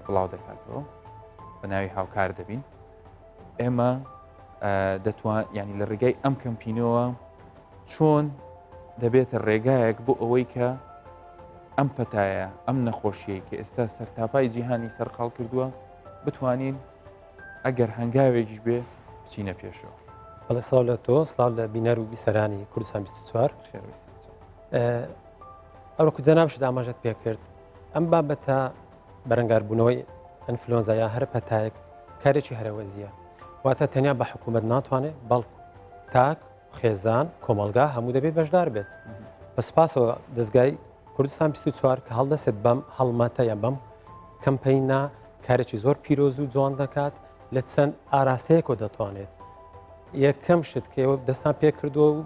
بڵاو دەکاتەوە بە ناوی هاوکار دەبین ئێمە دەتوان ینی لە ڕێگای ئەم کەمپینەوە چۆن دەبێتە ڕێگایەک بۆ ئەوەی کە ئەم پەتایە ئەم نەخۆشیەی کە ئێستا سەرتاپای جیهانی سەرقاڵ کردووە بتوانین ئەگەر هەنگاوێکیش بێ بچینە پێشەوە. بەڵێ سڵاو لە تۆ سڵاو لە بینەر و بیسەرانی کوردستان 24 ئەوەکو جەنابشت ئاماژەت پێکرد ئەم بابەتە بەرەنگاربوونەوەی ئەنفلۆنزا یا هەر پەتایەک کارێکی هەرەوەزیە واتە تەنیا بە حکوومەت ناتوانێت بەڵکو تاک خێزان کۆمەلگا هەموو دەبێت بەشدار بێت بە سپاسەوە دەستگای کوردستان 24 کە هەڵدەسێت بەم هەڵمەتە یان بەم کەمپەینە کارێکی زۆر پیرۆز و جوان دەکات لە چەند ئاراستەیەکەوە دەتوانێت یەکەم شت کە ئێوە دەستان پێکردووە و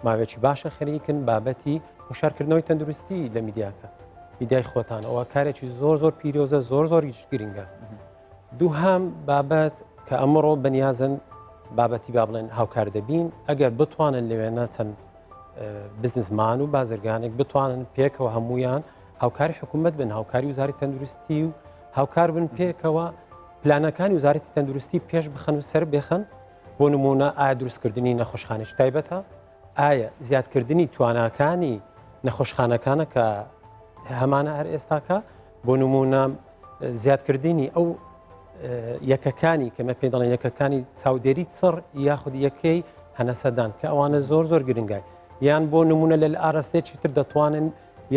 ماوێکی باشە خەریکن بابەتی هۆشارکردنەوەی تەندروستی لە میدیاکە میدیای خۆتان ئەوە کارێکی زۆر زۆر پیرۆزە زۆر زۆر گرنگە دووهام بابەت کە ئەمڕۆ بەنیازن بابەتی با بڵێن هاوکار دەبین ئەگەر بتوانن لەوێنە چەند بزنسمان و بازرگانێک بتوانن پێکەوە هەمویان هاوکاری حکوومەت بن هاوکاری وزاری تەندروستی و هاوکار بن پێکەوە پلانەکانی وزارەتی تەندروستی پێش بخەن و سەر بخەن بۆ نمونە ئایا دروستکردنی نەخۆشخانێکی تایبەتە ئایا زیادکردنی تواناکانی نەخۆشخانەکانە کە هەمانە هەر ئێستاکە بۆ نمونە زیادکردنی ئەو یەکەکانی کە مە پێ دەڵێن یەکەکانی چاودێری چڕ یاخود یەکەی هەنەسەدان کە ئەوانە زۆر زۆر گرنگای یان بۆ نمونە لە ئاراستەیەکی تر دەتوانن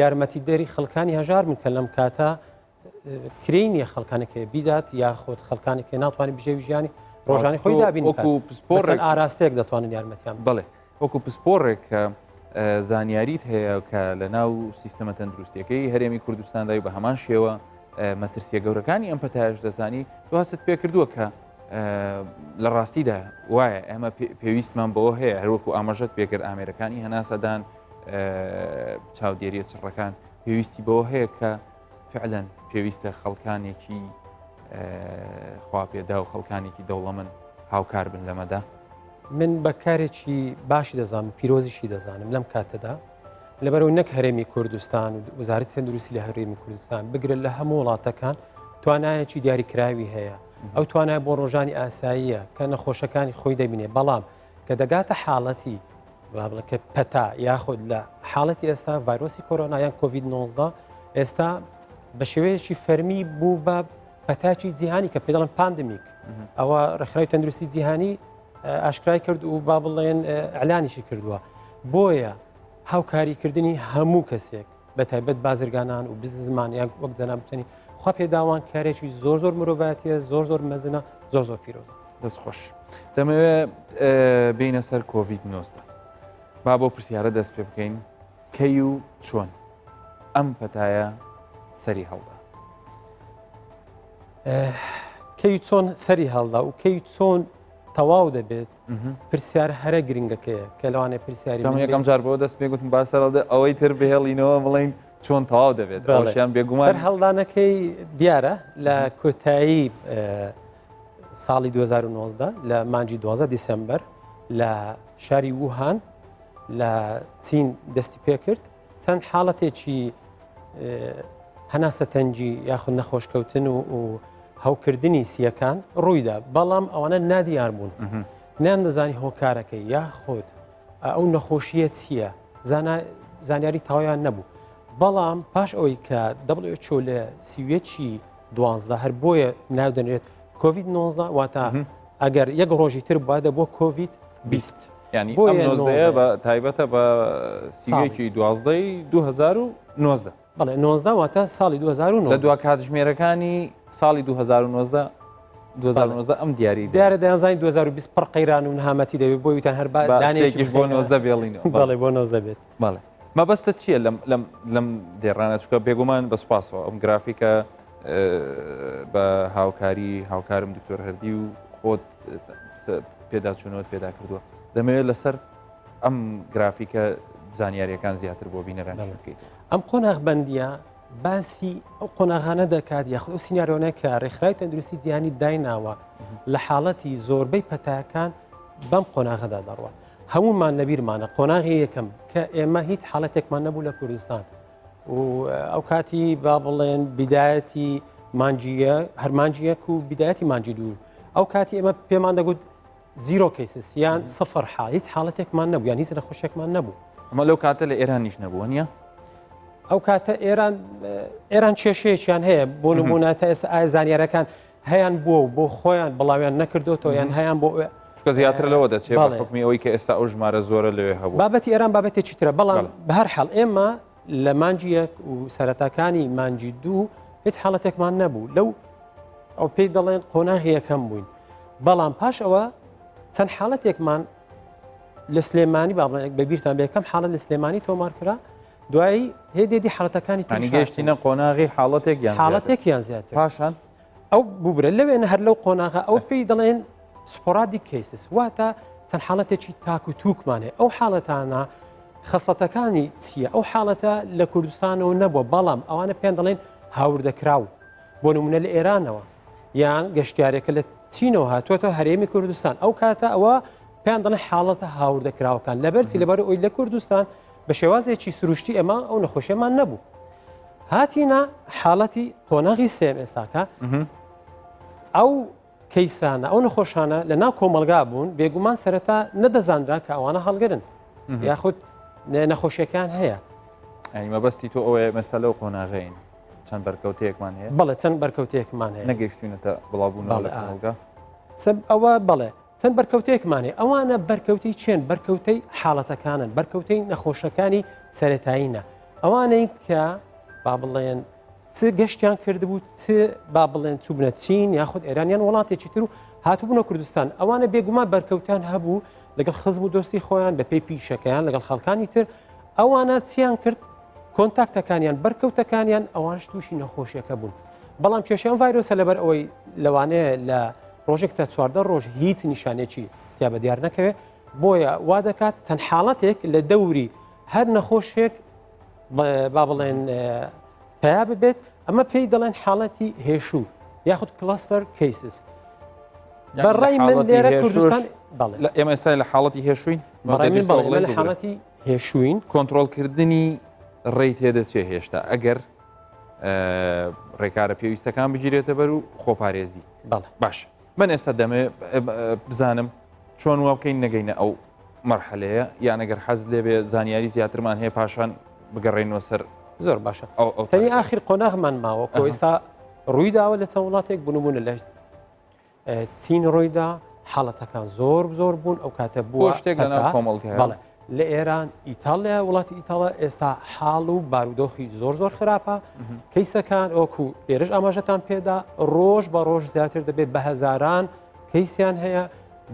یارمەتی دەری خەڵکانی هەژار بن کە لەم کاتە کرێی نییە خەڵکانێک بیدات یاخود خەڵکانێک ناتوانێت بژێوی ژیانی ڕۆژانی خۆی دابین وەکو پسپۆڕێک ئاراستەیەک دەتوانن یارمەتیان بڵێ وەکو پسپۆڕێک کە زانیاریت هەیە کە لە ناو سیستەمە تەندروستیەکەی هەرێمی کوردستاندای بە هەمان شێوە مەترسیە گەورەکانی ئەم پەتایش دەزانی تو هەستت پێکردووە کە لە ڕاستیدا وایە ئێمە پێویستمان بەوە هەیە هەروەکو ئاماژەت پێکرد ئامێرەکانی هەناسەدان چاودێریە چڕەکان پێویستی بەوە هەیە کە فعلەن پێویستە خەڵکانێکی خواپێدا و خەڵکانێکی دەوڵەمەند هاوکار بن لەمەدا؟ من بە کارێکی باشی دەزانم پیرۆزیشی دەزانم لەم کاتەدا. لەبەرەوە نەک هەرێمی کوردستان و وەزارەتی تەندروستی لە هەرێمی کوردستان بگرە لە هەموو وڵاتەکان توانایەکی دیاریکراوی هەیە ئەو توانای بۆ ڕۆژانی ئاساییە کە نەخۆشەکانی خۆی دەبینێ بەڵام کە دەگاتە حاڵەتی بابڵە کە پەتا یاخود لە حاڵەتی ئێستا ڤایرۆسی کۆرۆنا یان کۆڤید 19 ئێستا بە شێوەیەکی فەرمی بوو بە پەتاکی جیهانی کە پێ دەڵێن pandemic ئەوە ڕێکخراوی تەندروستی جیهانی ئاشکرای کرد و با بڵێن ئەلانیشی کردووە بۆیە هاوکاریکردنی هەموو کەسێک بە تایبەت بازرگانان و بزمان یان وەک جەناب بتنی خوا پێداوان کارێکی زۆر زۆر مرۆڤاتیە زۆر زۆر مەزنە زۆر زۆر پیرۆزە. دەست خۆش دەمەوێت بینە سەر کۆڤید 19 با بۆ پرسیارە دەست پێ بکەین کەی و چۆن ئەم پەتایە سەری هەڵدا؟ کەی چۆن سەری هەڵدا و کەی چۆن تەواو دەبێت پرسیار هەرە گرنگەکەیە کە لەوانەیە پرسیاری من یەکەم جار بۆ دەست پێ گوتم با سەرەڵدە ئەوەی تر بهێڵینەوە بڵین چۆن تەواو دەبێت بەڵێشیان بێگومان هەڵدانەکەی دیارە لە کۆتایی ساڵی 2019 لە مانگی 12 دیسمبەر لە شاری ووهان لە چین دەستی پێکرد چەند حاڵەتێکی هەناسە تەنگی یاخود نەخۆشکەوتن و و هەوکردنی سیەکان ڕوویدا بەڵام ئەوانە نادیار بوون نیان دەزانی هۆکارەکەی یاخود ئەو نەخۆشیە چییە زانیاری تەواویان نەبوو بەڵام پاش ئەوەی کە WHO لە سیوەکی دوازدە هەر بۆیە ناو دەنرێت کۆVید 19 واتە ئەگەر یەک ڕۆژی تر بادە بۆ کۆVید 20 ینی بۆ نۆزدەیە بە تایبەتە بە سیەکی دوازدەی 2019 بەڵێ 19 واتە ساڵی 2009 لە دوا کاتژمێرەکانی ساڵی 2019 2019 ئەم دیاری دیارە دەیانزانی 2020 پڕ قەیران و نەهامەتی دەبێت بۆ وتان هەر دانێکیش بۆ 19 بێڵینەوە بەڵێ بۆ 19 بێت بەڵێ مەبەستە چییە لەم لەم لەم دێڕانە چکە بێگومان بە سوپاسەوە ئەم گرافیکە بە هاوکاری هاوکارم دکتۆر هەردی و خۆت پێداچوونەوەت پێدا کردووە دەمەوێت لەسەر ئەم گرافیکە زانیاریەکان زیاتر بۆ بینەران بکەیت. ئەم قۆناغ بەندیە باسی ئەو قۆناغانە دەکات یاخود ئەو سیناریۆنە کە ڕێکخراوی تەندروستی جیهانی دایناوە لە حاڵەتی زۆربەی پەتاکان بەم قۆناغەدا دەڕوە هەمومان لەبیرمانە قۆناغی یەکەم کە ئێمە هیچ حاڵەتێکمان نەبوو لە کوردستان و ئەو کاتی با بڵێن بیدایەتی مانجیە هەرمانجیەک و بیدایەتی مانجی دوور ئەو کاتی ئێمە پێمان دەگوت zero cases یان سفر حاڵ هیچ حاڵەتێکمان نەبوو یان هیچ نەخۆشێکمان نەبوو. ئەمە لەو کاتە لە ئێرانیش نەبووە نییە؟ ئەو کاتە ئێران ئێران کێشەیەکیان هەیە بۆ نمونە تا ئێستا ئایا زانیارەکان هەیان بووە و بۆ خۆیان بڵاویان نەکردوتەوە یان هەیان بۆ چونکە زیاتر لەوە دەچێت بە حکمی ئەوەی کە ئێستا ئەو ژمارە زۆرە لەوێ هەبوو. بابەتی ئێران بابەتێکی ترە بەڵام بە هەر حاڵ ئێمە لە مانگی یەک و سەرەتاکانی مانگی دوو هیچ حاڵەتێکمان نەبوو لەو ئەو پێی دەڵێن قۆناغی یەکەم بووین بەڵام پاش ئەوە چەند حاڵەتێکمان لە سلێمانی با بڵێن بەبییرتان بێ کەم حاڵەت لە سلێمانی تۆمار کرا دوایی هێدێدی حاڵەتەکانی تریگەشتینە قۆناغی حاڵەتێک یان حاڵەتێک یان زیاتر پاشان ئەو ببرە لەوێنە هەر لەو قۆناغە ئەو پێی دەڵێن sporadic cases واتە چەند حاڵەتێکی تاک و تووکمان هەیە ئەو حاڵەتانە خەسڵەتەکانی چییە ئەو حاڵەتە لە کوردستانەوە نەبووە بەڵام ئەوانە پێیان دەڵێن هاوردەکراو بۆ نمونە لە ئێرانەوە یان گەشتیارێکە لە چینەوە هاتووەتە هەرێمی کوردستان ئەو کاتە ئەوە پێیان دەڵێن حاڵەتە هاوردەکراوەکان لەبەرچی لەبەر ئەوی لە کوردستان بە شێوازێکی سروشتی ئێمە ئەو نەخۆشیەمان نەبوو هاتینە حاڵەتی قۆناغی سێم ئێستاکە ئەو کەیسانە ئەو نەخۆشانە لە ناو کۆمەلگا بوون بێگومان سەرەتا نەدەزانرا کە ئەوانە هەڵگرن یاخود نەخۆشیەکان هەیە ئەنی مەبەستی تۆ ئەوەیە مەستا لەو قۆناغین چەند بەرکەوتەیەکمان هەیە بەڵێ چەند بەرکەوتەیەکمان هەیە نەگەیشتوینەتە بڵاوبوونەوە لە کۆمەڵگا ئەوە بەڵێ چەند بەرکەوتەیەکمان هەیە ئەوانە بەرکەوتەی چێن بەرکەوتەی حاڵەتەکانن بەرکەوتەی نەخۆشەکانی سەتایینە ئەوانەی کە با بڵێن چ گەشتیان کردبوو چ با بڵێن چوبنە چین یاخود ئێرانیان وڵاتێکی تر و هاتبوونە کوردستان ئەوانە بێگومان بەرکەوتیان هەبوو لەگەڵ خزم و دۆستی خۆیان بە پێی پیشەکەیان لەگەڵ خەڵکانی تر ئەوانە چیان کرد کۆنتاکتەکانیان بەرکەوتەکانیان ئەوانش تووشی نەخۆشیەکە بوون بەڵام کێشیان ڤایرۆسە لەبەر ئەوەی لەوانەیە لە ڕۆژێک تا 14 ڕۆژ هیچ نیشانێکی تیا بە دیار نەکەوێت بۆیە وا دەکات چەند حاڵەتێک لە دەوری هەر نەخۆشێک با بڵێن پیا ببێت ئەمە پێی دەڵێن حاڵەتی هێشوو یاخود cluster cases بەڕای من لێرە کوردستان ئێمە ئێستا لە حاڵەتی هێشوین لە حاڵەتی. هێشوین. کۆنترۆڵکردنی ڕێی تێدەچێ هێشتا ئەگەر ڕێکارە پێویستەکان بگیرێتە بەر و خۆپارێزی باش من ئێستا دەمێ بزانم چۆن وا بکەین نەگەینە ئەو مەرحەلەیە یان ئەگەر حەز لێبێ زانیاری زیاترمان هەیە پاشان بگەڕێنەوە سەر زۆر باشە تەنی ئاخر قۆناغمان ماوە کۆ ئێستا ڕووی داوە لە چەند وڵاتێک بنمونە لە چین ڕوویدا حاڵەتەکان زۆر زۆر بوون ئەو کاتە بووە شتێک لە کۆمەڵگە بەڵێ لە ئێران ئیتاڵیا وڵاتی ئیتاڵە ئێستا حاڵ و بارودۆخی زۆر زۆر خراپە کەیسەکان وەکو لێرەش ئاماژەتان پێدا ڕۆژ بە ڕۆژ زیاتر دەبێت بە هەزاران کەیسیان هەیە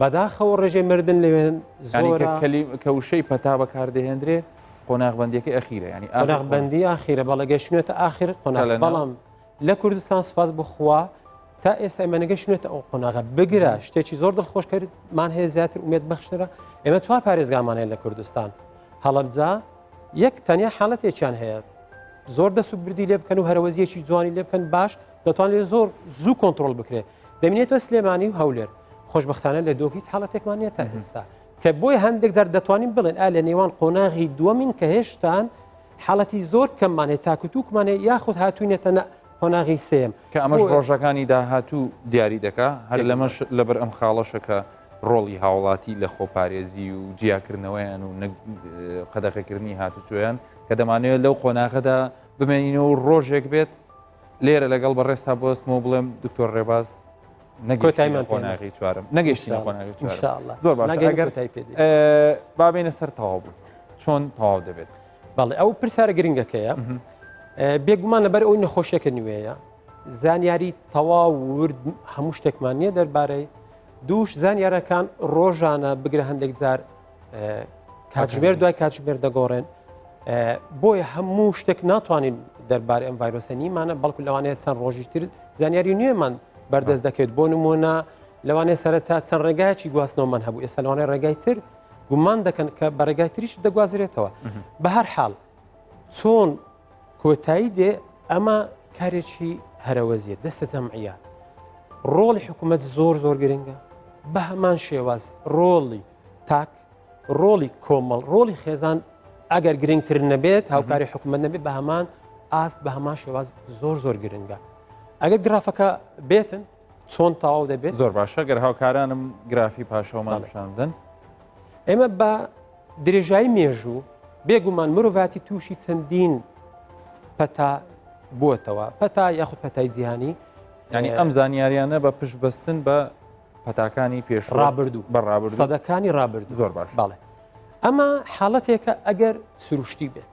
بەداخەوە ڕێژەی مردن لەوێن زۆرە کە وشەی پەتا بەکاردەهێندرێ قۆناغبندیەکەی ئەخیرە ینی قۆناغبندی ئاخیرە بەڵێ گەشتێتە ئاخر قۆناغ بەڵام لە کوردستان سوپاس بخوا تا ئێستا ئێمە نەگەشتێتە ئەو قۆناغە بگرە شتێکی زۆر دڵخۆشکەرمان هەیە زیاتر ئومێد بەخشترە ئێمە چوار پارێزگامان هەیە لە کوردستان هەڵەبجە یەک تەنیا حاڵەتێکیان هەیە زۆر دەست و بردی لێ بکەن و هەرەوەزیەکی جوانی لێ بکەن باش دەتوانێت زۆر زوو کۆنتترۆل بکرێت دەمینێتەوە سلێمانی و هەولێر خۆشببختانە لە دۆک هیچ حاڵەتێکمان نیە تا ئێستا کە بۆی هەندێک جار دەتوانین بڵێن ئا لە نێوان قۆناغی دووەمین کە هێشتان حاڵەتی زۆر کەممان هەیە تاکوتوکمان هەیە یاخود هاتوینەتە نە قۆناغی سێم کە ئەمەش ڕۆژەکانی داهاتوو دیاری دەکا هەر لەمەش لەبەر ئەم خاڵەشە کە ڕۆڵی هاوڵاتی لە خۆپارێزی و جیاکردنەوەیان و قەدەغەکردنی هاتوچۆیان کە دەمانەوێت لەو قۆناغەدا بمێنینەوە و ڕۆژێک بێت لێرە لەگەڵ بەڕێزتا بوەستمەوە بڵێم دکتۆر ڕێباز نەگەیشتینە قۆناغی چوارم نەگەیشتینە قۆناغی چوارم زۆر باشە ئەگەر با بێینە سەر تەواو بوو چۆن تەواو دەبێت؟ بەڵێ ئەو پرسیارە گرنگەکەیە بێگومان لەبەر ئەوی نەخۆشیەکە نوێیە زانیاری تەواو ورد هەموو شتێکمان نییە دەربارەی دووش زانیارەکان ڕۆژانە بگرە هەندێک جار کاتژمێر دوای کاتژمێر دەگۆڕێن بۆیە هەموو شتێک ناتوانین دەربارەی ئەم ڤایرۆسە نیمانە بەڵکو لەوانەیە چەند ڕۆژی تر زانیاری نوێمان بەردەست دەکەوێت بۆ نمونە لەوانەیە سەرەتا چەند ڕێگایەکی گواستنەوەمان هەبوو ئێستا لەوانەیە ڕێگای تر گومان دەکەن کە بە ڕێگای تریش دەگوازرێتەوە بە هەر حاڵ چۆن کۆتایی دێ ئەمە کارێکی هەرەوەزیە دەستە جەمعە ڕۆڵی حکوومەت زۆر زۆر گرنگە بە هەمان شێواز ڕۆڵی تاک ڕۆڵی کۆمەڵ ڕۆڵی خێزان ئەگەر گرنگتر نەبێت هاوکاری حکوومەت نەبێت بە هەمان ئاست بە هەمان شێواز زۆر زۆر گرنگە ئەگەر گرافەکە بێتن چۆن تەواو دەبێت زۆر باشە گەر هاوکارانم گرافی پاشەوەمان پیشان بدەن ئێمە بە درێژایی مێژوو بێگومان مرۆڤاتی تووشی چەندین پەتا بووەتەوە پەتا یاخود پەتای جیهانی ینی ئەم زانیاریانە بە پشت بەستن بە پەتاکانی پێش ڕابردوو بە ڕابردوو سەدەکانی ڕابردوو زۆر باش بەڵێ ئەمە حاڵەتێکە ئەگەر سروشتی بێت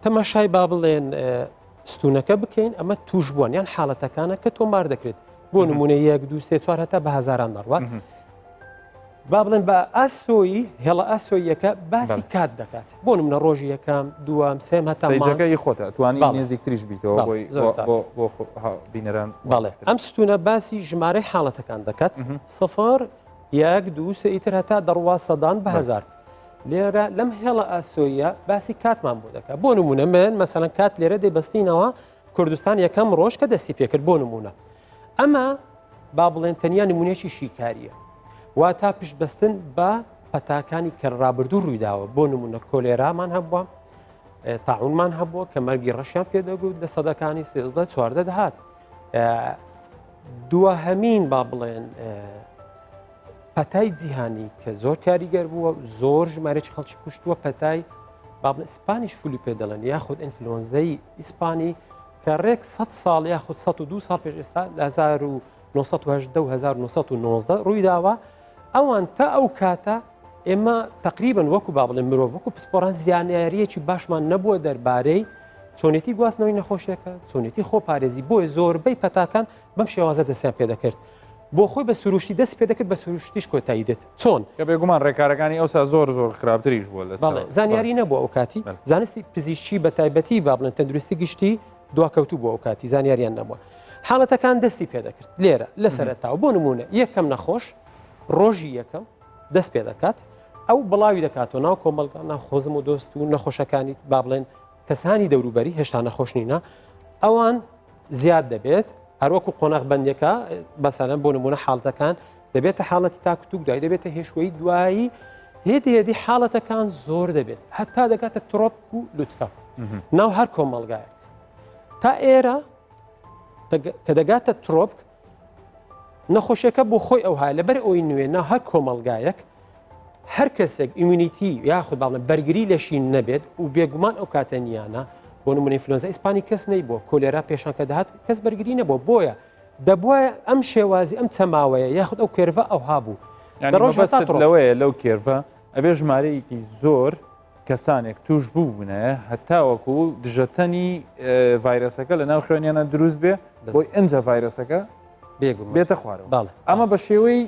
تەماشای با بڵێن ستونەکە بکەین ئەمە توش بوون یان حاڵەتەکانە کە تۆمار دەکرێت بۆ نمونە یەک دو سێ چوار هەتا بە هەزاران دەڕوات با بڵێن بە ئاسۆیی هێڵە ئاسۆیەکە باسی کات دەکات بۆ نمونە ڕۆژی یەکەم دووەم سێم هەتا مانگەکەی خۆتە توانی نزیکتریش بیتەوە بۆی بۆ بینەران بەڵێ ئەم ستونە باسی ژمارەی حاڵەتەکان دەکات سفر یەک دوو سێ ئیتر هەتا دەڕوا سەدان بە هەزار لێرە لەم هێڵە ئاسۆیە باسی کاتمان بۆ دەکات بۆ نمونە من مەسەلەن کات لێرە دەیبەستینەوە کوردستان یەکەم ڕۆژ کە دەستی پێکرد بۆ نمونە ئەمە با بڵێن تەنیا نمونەیەکی شیکاریە واتا پشت بەستن بە پەتاکانی کە ڕابردوو ڕوویداوە بۆ نمونە کۆلێرامان هەبووە تاعونمان هەبووە کە مەرگی ڕەشیان پێدەگوت لە سەدەکانی سێزدە چواردە دەهات دووەهەمین با بڵێن پەتای جیهانی کە زۆر کاریگەر بووە زۆر ژمارەی خەڵکی کوشتووە پەتای با بڵێن Spanish flu پێ دەڵێن یاخود ئینفلۆنزەی ئیسپانی کە ڕێک 100 ساڵ یاخود 102 ساڵ پێش ئێستا لە 1970 و 1990 ڕوویداوە ئەوان تا ئەو کاتە ئێمە تقریبن وەکو با بڵێن مرۆڤ وەکو پسپۆران زیانیاریەکی باشمان نەبووە دەربارەی چۆنێتی گواستنەوەی نەخۆشیەکە چۆنێتی خۆپارێزی بۆیە زۆربەی پەتاکان بەم شێوازە دەستیان پێدەکرد بۆ خۆی بە سروشتی دەست پێدەکرد بە سروشتیش کۆتایی دێت چۆن؟ کە بێگومان ڕێکارەکانی ئەوسا زۆر زۆر خراپتریش بووە لە بەڵێ زانیاری نەبوو ئەو کاتی زانستی پزیشکی بە تایبەتی با بڵێن تەندروستی گشتی دواکەوتوو بوو ئەو کاتی زانیاریان نەبووە حاڵەتەکان دەستی پێدەکرد لێرە لە سەرەتاوە بۆ نمونە یەکەم نەخۆش ڕۆژی یەکەم دەست پێ دەکات ئەو بڵاوی دەکاتەوە ناو کۆمەڵگا ناو خۆزم و دۆست و نەخۆشەکانی با بڵێن کەسانی دەوروبەری هێشتا نەخۆش نینە ئەوان زیاد دەبێت هەروەکو قۆناغ بەندەکە بەسەرەن بۆ نمونە حاڵەتەکان دەبێتە حاڵەتی تاکتوک دوای دەبێتە هێشوەی دوایی. هێدی هێدی حاڵەتەکان زۆر دەبێت هەتا دەگاتە ترۆپک و لوتکە ناو هەر کۆمەڵگایەک تا ئێرە کە دەگاتە ترۆپک نەخۆشیەکە بۆ خۆی ئەوها لەبەر ئەوی نوێ ناو هەر کۆمەڵگایەک هەر کەسێک immunity یاخود باڵە بەرگری لەشی نەبێت و بێگومان ئەو کاتە نیانە بۆ نمونە ئینفلۆنزا ئیسپانی کەس نەی بووە کۆلێرا پێشان کە دەهات کەس بەرگری نەبوو بۆیە دەبواە ئەم شێوازی ئەم چەماوەیە یاخود ئەو curve ە ئەوها بوو دەڕۆژ لەوەیە لەو curve ە ئەبێ ژمارەیەکی زۆر کەسانێک توش بوونە هەتاوەکو دژەتەنی ڤایرەسەکە لە ناو خوێنیانە دروست بێ بۆی ئەجا ڤایرەسەکە بێتە خوارەوە ئەمە بە شێوەی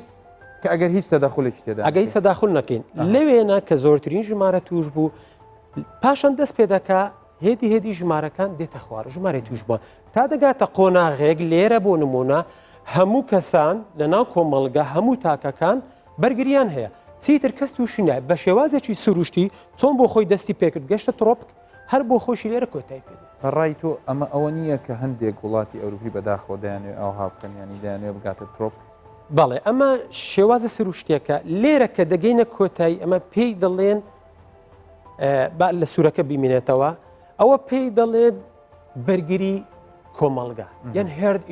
کە ئەگەر هیچ تەداخلێکی تێدا ئەگەی تەداخل نەکەین لەوێنە کە زۆرترین ژمارە توش بوو پاشان دەست پێ دەکا هێدی هێدی ژمارەکان دێتە خوار ژمارە توش بووە تا دەگاتە قۆناغێک لێرە بۆ نمونە هەموو کەسان لە ناو کۆمەڵگە هەموو تاکەکان بەرگریان هەیە چیتر کەس تووشی نایە بە شێوازێکی سروشتی چۆن بۆ خۆی دەستی پێکرد گەشتە ترۆپک هەر بۆ خۆشی لێرە کۆتای پێ دێت. بە ڕای تۆ ئەمە ئەوە نییە کە هەندێک وڵاتی ئەوروپی بەداخەوە دەیانەوێ ئاوها بکەن یانی دەیانەوێ بگاتە ترۆپک؟ بەڵێ ئەمە شێوازە سروشتیەکە لێرە کە دەگەینە کۆتایی ئەمە پێی دەڵێن با لە سوورەکە بیمینێتەوە ئەوە پێی دەڵێن بەرگری کۆمەڵگا یان herd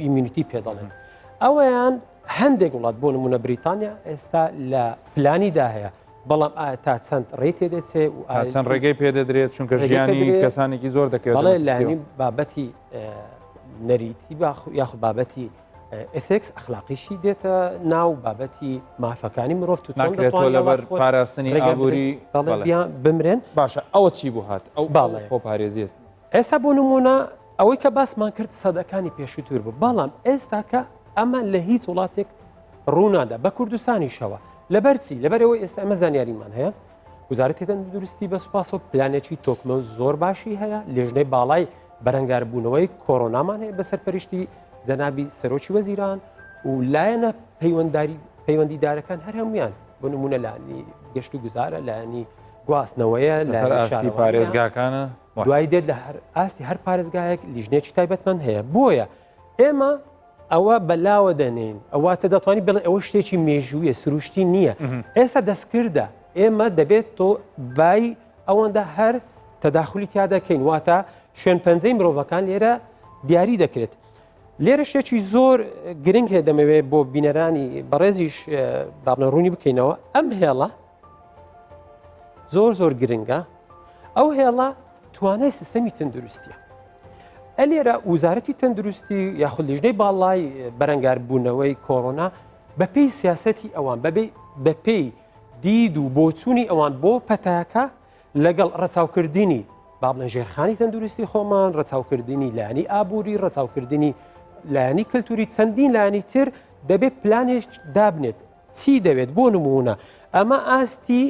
immunity پێ دەڵێن ئەوەیان هەندێک وڵات بۆ نمونە بریتانیا ئێستا لە پلانیدا هەیە بەڵام ئایا تا چەند ڕێی تێدەچێ و ئایا چەند ڕێگەی پێدەدرێت چونکە ژیانی کەسانێکی زۆر دەکەوێت بەڵێ لایەنی بابەتی نەریتی یاخود بابەتی ethics ئەخلاقیشی دێتە ناو بابەتی مافەکانی مرۆڤ تو چۆن دەتوانێت لەبەر پاراستنی ئابووری بمرێن باشە ئەوە چی بوو هات ئەو باڵێ خۆپارێزیت ئێستا بۆ نمونە ئەوەی کە باسمان کرد سەدەکانی پێشووتر بوو بەڵام ئێستاکە ئەمە لە هیچ وڵاتێک ڕوونادا بە کوردستانیشەوە لەبەرچی لەبەرەوەی ئێستا ئەمە زانیاریمان هەیە وزارەتی تەندروستی بە سوپاسەوە پلانێکی تۆکمە و زۆر باشی هەیە لێژنەی باڵای بەرەنگاربوونەوەی کۆرۆنامان هەیە بە سەرپەرشتی جەنابی سەرۆکی وەزیران و لایەنە پەیوەنداری پەیوەندیدارەکان هەر هەمویان بۆ نمونە لانی گەشت و گوزارە لایەنی گواستنەوەیە لە ئاستی پارێزگاکانە دوای دێت لە هەر ئاستی هەر پارێزگایەک لیژنێکی تایبەتمان هەیە بۆیە ئێمە ئەوە بەلاوە دەنێین ئەوە تە دەتوانانی بڵێ ئەوە شتێکی مێژوویە سروشتی نییە ئێستا دەستکردە ئێمە دەبێت تۆ بای ئەوەندە هەر تەداخلی تیا دەکەین واتە شوێن پەنجەی مرۆڤەکان لێرە دیاری دەکرێت لێرە شتێکی زۆر گرنگ هەیە دەمەوێت بۆ بینەرانی بەڕێزیش بابنە ڕوونی بکەینەوە ئەم هێڵە زۆر زۆر گرنگە ئەو هێڵە توانای سیستەمی تەندروستیە ئەلێرە وزارەتی تەندروستی یاخود لیژنەی باڵای بەرەنگاربوونەوەی کۆرۆنا بەپێی سیاسەتی ئەوان بەبێ بەپێی دید و بۆچوونی ئەوان بۆ پەتاکە لەگەڵ ڕەچاوکردنی با بڵێن ژێرخانی تەندروستی خۆمان ڕەچاوکردنی لایەنی ئابووری ڕەچاوکردنی لایەنی کللتوری چەندین لایەنی تر دەبێت پلانێک دابنێت چی دەوێت بۆ نموونە ئەمە ئاستی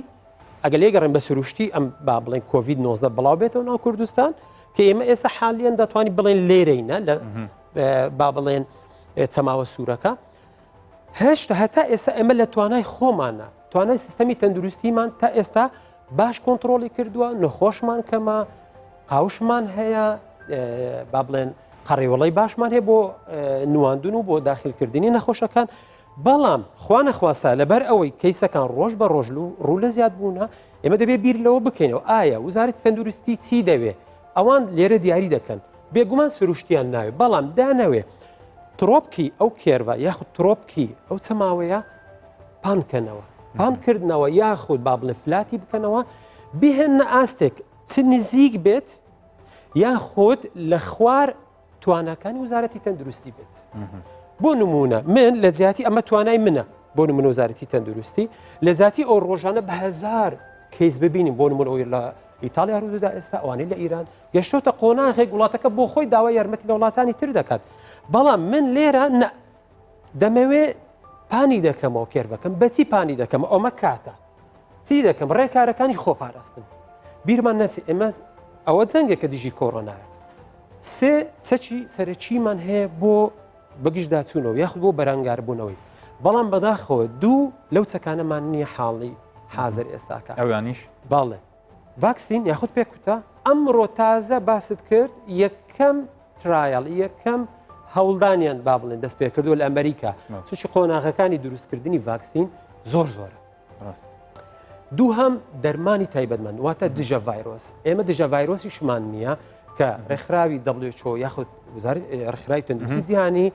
ئەگەر لێگەڕێن بە سروشتی ئەم با بڵێن کۆڤید 19 بڵاو بێتەوە ناو کوردستان کە ئێمە ئێستا حالیان دەتوانین بڵێن لێرەینە لە با بڵێن چەماوە سوورەکە هێشتا هەتا ئێستا ئێمە لە توانای خۆمانە توانای سیستەمی تەندروستیمان تا ئێستا باش کۆنتترۆلی کردووە نەخۆشمان کەمە قاوشمان هەیە با بڵێن قەڕیوەڵی باشمان هەیە بۆ نواندن و بۆ داخلکردنی نەخۆشەکان بەڵام خوا نەخواستە لەبەر ئەوەی کەیسەکان ڕۆژ بە ڕۆژ ڕوو لە زیاد بوونە ئێمە دەبێت بیر لەوە بکەینەوە ئایا وزارەتی تەندروستی چی دەوێ ئەوان لێرە دیاری دەکەن بێگومان سروشتیان ناوێ بەڵام دانەوێ ترۆپکی ئەو curve ە یاخود ترۆپکی ئەو چەماوەیە پانکەنەوە پانکردنەوە یاخود با بڵێ flat ی بکەنەوە بهێنە ئاستێک چ نزیک بێت یاخود لە خوار تواناکانی وزارەتی تەندروستی بێت بۆ نمونە من لە جیاتی ئەمە توانای منە بۆ نمونە وزارەتی تەندروستی لە جیاتی ئەو ڕۆژانە بە هزار کەیس ببینیم بۆ نمونە ئەوی لە ئیتالیا ڕوودەدا ئێستا ئەوانەی لە ئیران گەشتۆتە قۆناغێک وڵاتەکە بۆ خۆی داوای یارمەتی لە وڵاتانی تر دەکات بەڵام من لێرە نە دەمەوێ پانی دەکەمەوە curve ەکەم بەچی پانی دەکەم ئەمە کاتە چی دەکەم ڕێکارەکانی خۆپاراستن بیرمان نەچێت ئێمە ئەوە جەنگێکە دژی کۆرۆنایە سێ چەکی سەرەکیمان هەیە بۆ بەگژداچوونەوە یاخود بۆ بەرەنگاربوونەوەی بەڵام بەداخەوە دوو لەو چەکانەمان نییە حاڵی حاضر ئێستاکە ئەوانیش باڵێ ڤاکسین یاخود پێکوتە ئەمڕۆ تازە باست کرد یەکەم trial یەکەم هەوڵدانیان با بڵێن دەست پێکردووە لە ئەمریکا چونکی قۆناغەکانی دروستکردنی ڤاکسین زۆر زۆرە. دووهەم دەرمانی تایبەتمەند واتە دژە ڤایرۆس ئێمە دژە ڤایرۆسیشمان نییە کە ڕێکخراوی WHO یاخود ڕێکخراوی تەندروستی جیهانی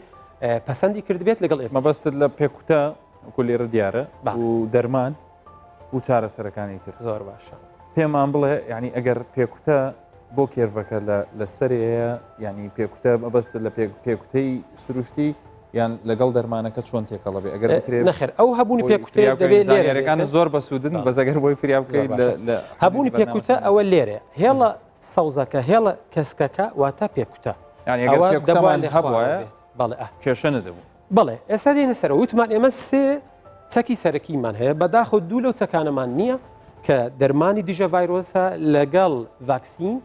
پەسەندی کردبێت لەگەڵ ئێمە مەبەستت لە پێکوتە وەکو لێرە دیارە و دەرمان و چارەسەرەکانی تر زۆر باشە پێمان بڵێ یعنی ئەگەر پێکوتە بۆ curve ەکە لە سەرەیە ینی پێکوتە مەبەستە لە پێکوتەی سروشتی یان لەگەڵ دەرمانەکە چۆن تێکەڵە بێ ئەگەر بکرێت نەخێر ئەو هەبوونی پێکوتەیە دەبێت لێرەکان زۆر بەسوودن بەزەگەر بۆی فریا بکەیت هەبوونی پێکوتە ئەوە لێرە هێڵە سەوزەکە هێڵە کەسکەکە واتە پێکوتە ئەوە دەبوو هەبووە بەڵێ کێشە نەدەبوو بەڵێ ئێستا دێنە سەرەوە وتمان ئێمە سێ چەکی سەرەکیمان هەیە بەداخۆ دوو لەو چەکانەمان نییە کە دەرمانی دژە ڤایرۆسە لەگەڵ ڤاکسین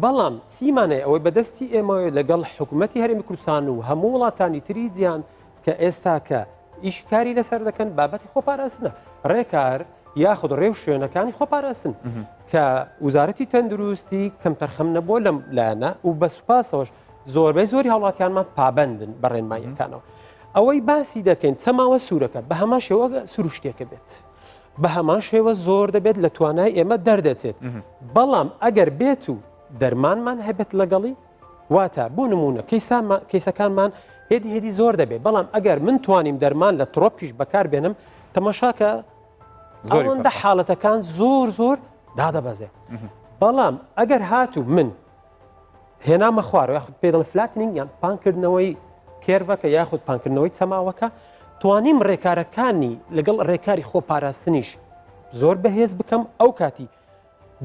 بەڵام چیمان هەیە ئەوەی بەدەستی ئێمە لەگەڵ حکوومەتی هەرێمی کوردستان و هەموو وڵاتانی تری جیهان کە ئێستا کە ئیش کاری لەسەر دەکەن بابەتی خۆپاراستنە ڕێکار یاخود ڕێو شوێنەکانی خۆپاراستن کە وزارەتی تەندروستی کەمتەرخەم نەبووە لەم لایەنە و بە سوپاسەوەش زۆربەی زۆری هاوڵاتیانمان پابندن بە ڕێنماییەکانەوە. ئەوەی باسی دەکەین چەماوە سوورەکە بە هەمان شێوە سروشتێکە بێت. بە هەمان شێوە زۆر دەبێت لە توانای ئێمە دەردەچێت. بەڵام ئەگەر بێت و دەرمانمان هەبێت لەگەڵی واتە بۆ نمونە کەیسەکانمان هێدی هێدی زۆر دەبێت بەڵام ئەگەر من توانیم دەرمان لە ترۆپکیش بەکار بێنم تەمەشاکە ئەوەندە حاڵەتەکان زۆر زۆر دادەبەزێ بەڵام ئەگەر هاتوو من هێنامە خوارەوە یاخود پێی دەڵێن flattening یان پانکردنەوەی curve ەکە یاخود پانکردنەوەی چەماوەکە توانیم ڕێکارەکانی لەگەڵ ڕێکاری خۆپاراستنیش زۆر بەهێز بکەم ئەو کاتی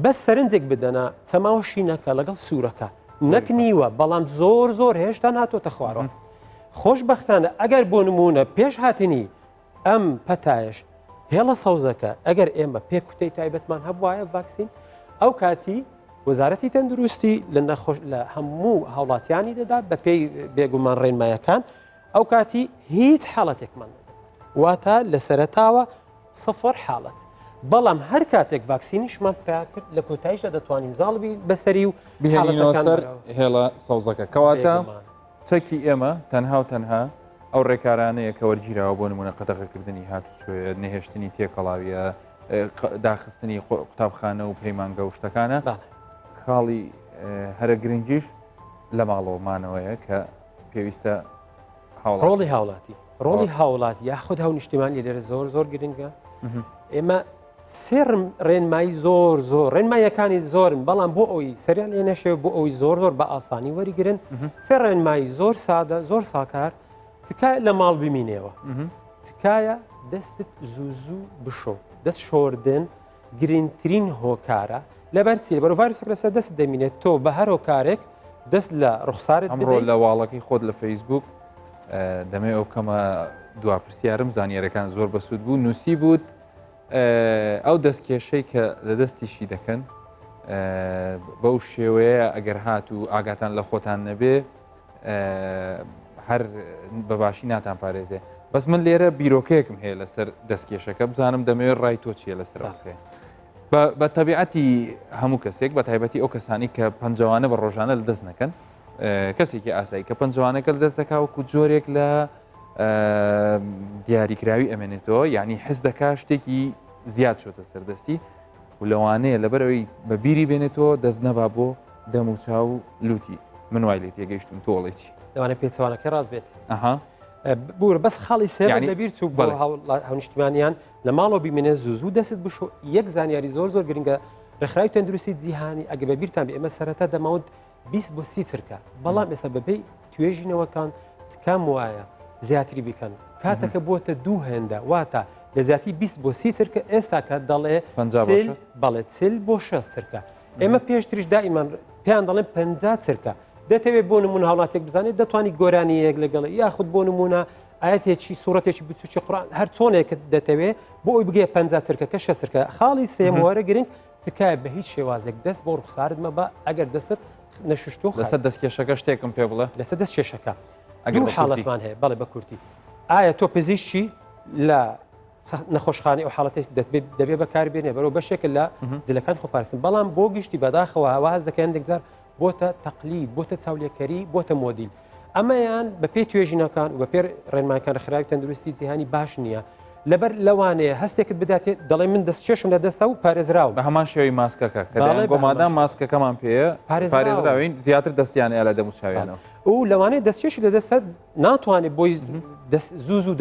بەس سەرنجێک بدەنە چەماوە شینەکە لەگەڵ سوورەکە نەک نیوە بەڵام زۆر زۆر هێشتا ناتۆتە خوارەوە خۆشببختانە ئەگەر بۆ نمونە پێش هاتنی ئەم پەتایەش هێڵە سەوزەکە ئەگەر ئێمە پێکوتەی تایبەتمان هەبواە ڤاکسین ئەو کاتی وەزارەتی تەندروستی لە نەخۆش لە هەموو هاوڵاتیانی دەدا بە پێی بێگومان ڕێنمایەکان ئەو کاتی هیچ حاڵەتێکمان واتە لە سەرەتاوە سفر حاڵەت بەڵام هەر کاتێک ڤاکسینیشمان پیا کرد لە کۆتاییشدا دەتوانین زاڵبی بەسەری و بهێنینەوە سەر هێڵە سەوزەکە کەواتە چەکی ئێمە تەنها و تەنها ئەو ڕێکارانەیە کە وەرگیراوە بۆ نمونە قەدەغەکردنی هاتوچۆیە، نەهێشتنی تێکەڵاویە، داخستنی قوتابخانە و پەیمانگە و شتەکانە. خاڵی هەرە گرنگیش لە ماڵەوە مانەوەیە کە پێویستە ڕۆڵی هاوڵاتی ڕۆڵی هاوڵاتی یاخود هاو نیشتیمانی لێرە زۆر زۆر گرنگە ئێمە سێ ڕێنمایی زۆر زۆر ڕێنماییەکانی زۆرن بەڵام بۆ ئەوی سەریان لێ نەشێ بۆ ئەوی زۆر زۆر بە ئاسانی وەریگرن سێ ڕێنمایی زۆر سادە زۆر ساکار تکایە لە ماڵ بمینەوە تکایە دەستت زوو زوو بشۆ دەست شۆردن گرنگترین هۆکارە لەبەر چی بەرە ڤایرۆسەکە لەسەر دەست دەمینێت تۆ بە هەر هۆکارێک دەست لە ڕوخسارت ئەمڕۆ لە wall ەکەی خۆت لە فەیسبوک دەمێ ئەو بکەمە دوا پرسیارم زانیارەکان زۆر بەسوود بوو نووسی بوت ئەو دەستکێشەی کە لە دەستیشی دەکەن بەو شێوەیە ئەگەر هات و ئاگاتان لە خۆتان نەبێ هەر بەباشی ناتان پارێزێ بەس من لێرە بیرۆکەیەکم هەیە لەسەر دەستکێشەکە بزانم دەمەوێت ڕای تۆ چییە لەسەر قسەیە بە تەبیعەتی هەموو کەسێک بە تایبەتی ئەو کەسانی کە پەنجەوانە بە ڕۆژانە لە دەست نەکەن کەسێکی ئاسایی کە پەنجەوانەکە لە دەست دەکا وەکو جۆرێک لە دیاریکراوی ئەمێنێتەوە یعنی حز دەکا شتێکی زیاد چۆتە سەردەستی و لەوانەیە لەبەرەوەی بە بیری بێنێتەوە دەست نەبا بۆ دەم و چاو و لوتی من وای لێ تێگەیشتم تۆڵێ چی لەوانە پێچەوانەکەی ڕاست بێت ئەها بورە بەس خاڵی سێ لە بیر چوو بۆ هاونیشتمانیان لە ماڵەوە بیمێنێ زوو زوو دەست بشۆ یەک زانیاری زۆر زۆر گرنگە ڕێکخراوی تەندروستی جیهانی ئەگە بە بیرتان بێ ئێمە سەرەتا دەماوت 20 بۆ 30 چرکە بەڵام ئێستا بەپێی توێژینەوەکان تکام وایە زیاتری بکەن کاتەکە بووەتە دوو هێندە واتە لە زیاتی 20 بۆ 30 چرکە ئێستا کە دەڵێ بەڵێ چل بۆ 60 چرکە ئێمە پێشتریش دائیمان پێیان دەڵێن 50 چرکە دەتەوێت بۆ نمونە هاوڵاتێک بزانێت دەتوانی گۆرانیەک لەگەڵ یاخود بۆ نمونە ئاەتێکی سوورەتێکی بچوکی قڕان هەر چۆنێکت دەتەوێت بۆ ئەوی بگەیە پ چرکەکە شەسرکە خاڵی سێم وەرە گرنگ تکایە بە هیچ شێوازێک دەست بۆ ڕوخسارت مەبە ئەگەر دەستت نەشوشتوو لەسەر دەستکێشەکە شتێکم پێ بڵێ لەسەر دەست کێشەکە ئەگەر حاڵەتمان هەیە بەڵێ بە کورتی ئایا تۆ پزیشکی لە نەخۆشخانەی ئەو حاڵەتێک دەبێ بەکاربێنێ بەرەو بەشێکە لە جلەکان خۆپارستن بەڵام بۆ گشتی بەداخەوە هەواز دەکەن هەندێک جار بۆتە تەقلید بۆتە چاولێکەری بۆتە مۆدیل ئەمەیان بە پێی توێژینەکان و بە پێ ڕێنمایەکان ڕێکخراوی تەندروستی جیهانی باش نییە. لەبەر لەوانەیە هەستێکت بداتێ دەڵێ من دەستکێشم لە دەستە و پارێزراوم. بە هەمان شێوەی ماسکەکە کە دەیان گۆ مادام ماسکەکەمان پێیە پارێزراوین زیاتر دەستیان ئەیا لە دەموچاویانەوە. و لەوانەیە دەستکێشی لە دەستە ناتوانێت بۆی زوو زوو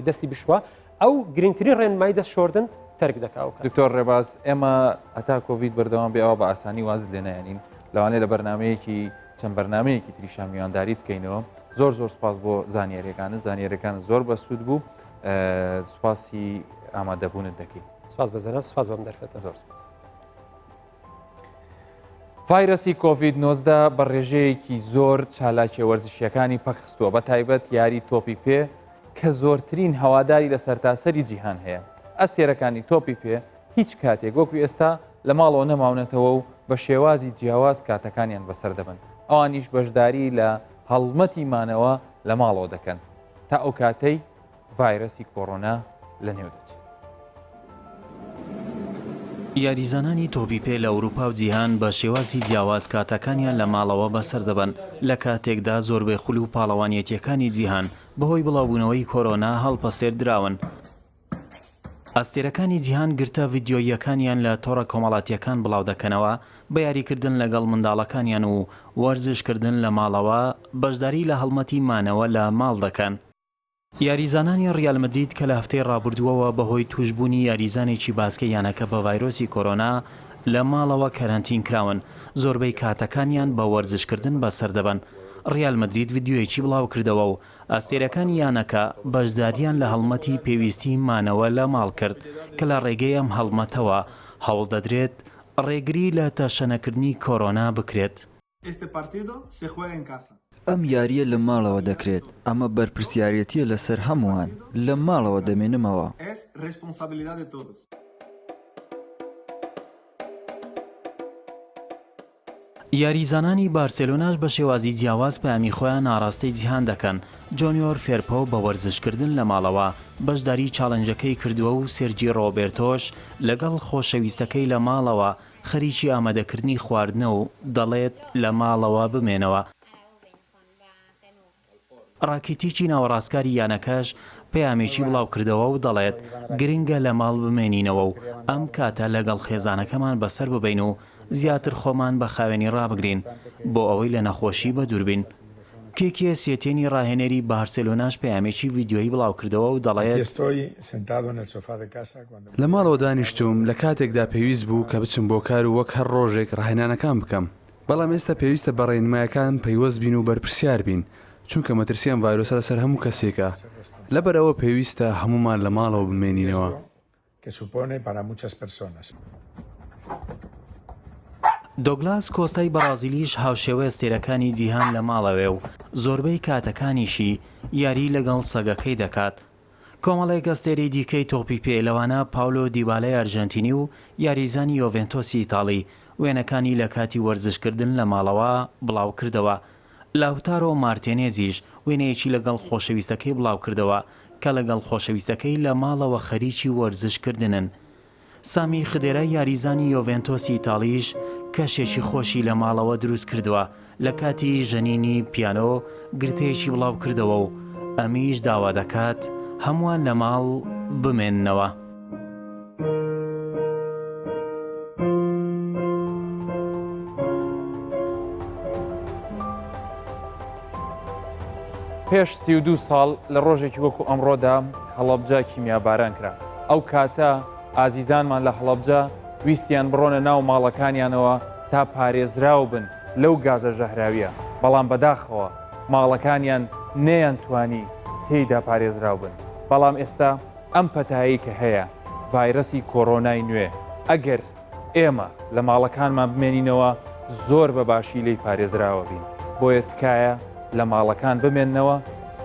دەستی بشوە ئەو گرنگترین ڕێنمایی دەست شۆردن تەرک دەکا ئەو کات. دکتۆر ڕێباز ئێمە هەتا کۆڤید بەردەوام بێ ئەوە بە ئاسانی وازت لێ نایەنین لەوانەیە لە بەرنمەیەکی چەند بەرنمەیەکی تریشا میوانداریت بکەینەوە زۆر زۆر سپاس بۆ زانیاریەکانت زانیاریەکانت زۆر بەسوود بوو سپاسی ئامادەبوونت دەکەین. سپاس بە زەناب سپاس بەم دەرفەتە. زۆر سپاس. ڤایرەسی کۆڤید 19 بە ڕێژەیەکی زۆر چالاکیە وەرزشیەکانی پەکخستووە بە تایبەت یاری تۆپی پێ کە زۆرترین هەواداری لە سەرتاسەری جیهان هەیە ئەستێرەکانی تۆپی پێ هیچ کاتێک وەکو ئێستا لە ماڵەوە نەماونەتەوە و بە شێوازی جیاواز کاتەکانیان بەسەر دەبن ئەوانیش بەشداری لە هەڵمەتی مانەوە لە ماڵەوە دەکەن تا ئەو کاتەی ڤایرەسی کۆرۆنا لەنێو دەچێت. یاریزانانی تۆپی پێ لە ئەوروپا و جیهان بە شێوازی جیاواز کاتەکانیان لە ماڵەوە بەسەر دەبەن، لە کاتێکدا زۆربەی خول و پاڵەوانیەتیەکانی جیهان بەهۆی بڵاوبوونەوەی کۆرۆنا هەڵپەسێردراون. ئەستێرەکانی جیهان گرتە ڤیدیۆییەکانیان لە تۆڕە کۆمەڵاتییەکان بڵاودەکەنەوە، بە یاریکردن لەگەڵ منداڵەکانیان و وەرزشکردن لە ماڵەوە بەشداری لە هەڵمەتی مانەوە لە ماڵ دەکەن. یاریزانانی ریال مەدرید کە لە هەفتەی رابردووەوە بەهۆی تووشبوونی یاریزانێکی باسکەی یانەکە بە ڤایرۆسی کۆرۆنا لە ماڵەوە کەرەنتین کراون، زۆربەی کاتەکانیان بە وەرزشکردن بەسەردەبەن. ریال مەدرید ڤیدیۆیەکی بڵاوکردەوە و ئەستێرەکانی یانەکە بەشدارییان لە هەڵمەتی پێویستی مانەوە لە ماڵ کرد، کە لە ڕێگەی ئەم هەڵمەتەوە هەوڵدەدرێت ڕێگری لە تەشەنەکردنی کۆرۆنا بکرێت. ئەم یارییە لە ماڵەوە دەکرێت، ئەمە بەرپرسیارێتییە لەسەر هەمووان، لە ماڵەوە دەمێنمەوە. یاریزانانی بارسێلۆناش بە شێوازی جیاواز پەیامی خۆیان ئاڕاستەی جیهان دەکەن، جۆنیۆر فێرپۆ بە وەرزشکردن لە ماڵەوە بەشداری challenge ەکەی کردووە و سێرجی ڕۆبێرتۆش لەگەڵ خۆشەویستەکەی لە ماڵەوە خەریکی ئامادەکردنی خواردنە و دەڵێت لە ماڵەوە بمێنەوە. ڕاکیتیچی ناوەڕاستکاری یانەکەش پەیامێکی بڵاوکردەوە و دەڵێت، گرنگە لە ماڵ بمێنینەوە و ئەم کاتە لەگەڵ خێزانەکەمان بەسەر ببەین و زیاتر خۆمان بە خاوێنی ڕابگرین بۆ ئەوەی لە نەخۆشی بەدووربین. کیکێ سێتێنی ڕاهێنەری بارسێلۆناش پەیامێکی ڤیدیۆیی بڵاوکردەوە و دەڵێت، لە ماڵەوە دانیشتووم لە کاتێکدا پێویست بوو کە بچم بۆ کار و وەک هەر ڕۆژێک ڕاهێنانەکان بکەم. بەڵام ئێستا پێویستە بە ڕێنمایەکان پەیوەست بین و بەرپرسیار بین، چونکە مەترسی ئەم ڤایرۆسە لەسەر هەموو کەسێکە، لەبەر ئەوە پێویستە هەموومان لە ماڵەوە بمێنینەوە. دۆگلاس کۆستای بەڕازیلیش هاوشێوەی ئەستێرەکانی جیهان لە ماڵەوەیە و زۆربەی کاتەکانیشی یاری لەگەڵ سەگەکەی دەکات. کۆمەڵێک ئەستێرەی دیکەی تۆپی پێ لەوانە پاولۆ دیبالای ئەرژەنتینی و یاریزانی یۆڤێنتۆسی ئیتاڵی وێنەکانی لە کاتی وەرزشکردن لە ماڵەوە بڵاوکردەوە. لاوتارۆ مارتێنێزیش وێنەیەکی لەگەڵ خۆشەویستەکەی بڵاوکردەوە کە لەگەڵ خۆشەویستەکەی لە ماڵەوە خەریکی وەرزشکردنن. سامی خدێرای یاریزانی یۆڤێنتۆسی ئیتاڵیش کەشێکی خۆشی لە ماڵەوە دروستکردووە، لە کاتی ژەنینی پیانۆ گرتەیەکی بڵاوکردەوە و ئەمیش داوا دەکات هەمووان لە ماڵ بمێننەوە. پێش 32 ساڵ لە ڕۆژێکی وەکو ئەمڕۆدا هەڵەبجە کیمیاباران کرا. ئەو کاتە ئازیزانمان لە هەڵەبجە ویستیان بڕۆنە ناو ماڵەکانیانەوە تا پارێزراو بن لەو گازە ژەهراویە، بەڵام بەداخەوە ماڵەکانیان نەیانتوانی تێیدا پارێزراو بن. بەڵام ئێستا ئەم پەتایەی کە هەیە، ڤایرەسی کۆرۆنای نوێ، ئەگەر ئێمە لە ماڵەکانمان بمێنینەوە زۆر بە باشی لێی پارێزراوە بین، بۆیە تکایە لە ماڵەکان بمێننەوە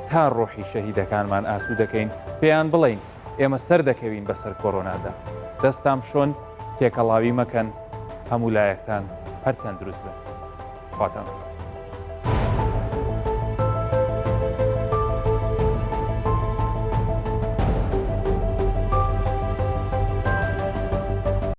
تا ڕۆحی شەهیدەکانمان ئاسوودەکەین، پێیان بڵێین ئێمە سەردەکەوین بەسەر کۆرۆنادا. دەستان بشۆن، تێکەڵاوی مەکەن، هەموو لایەکتان هەر تەندروست بن. خواتان لەگەڵ.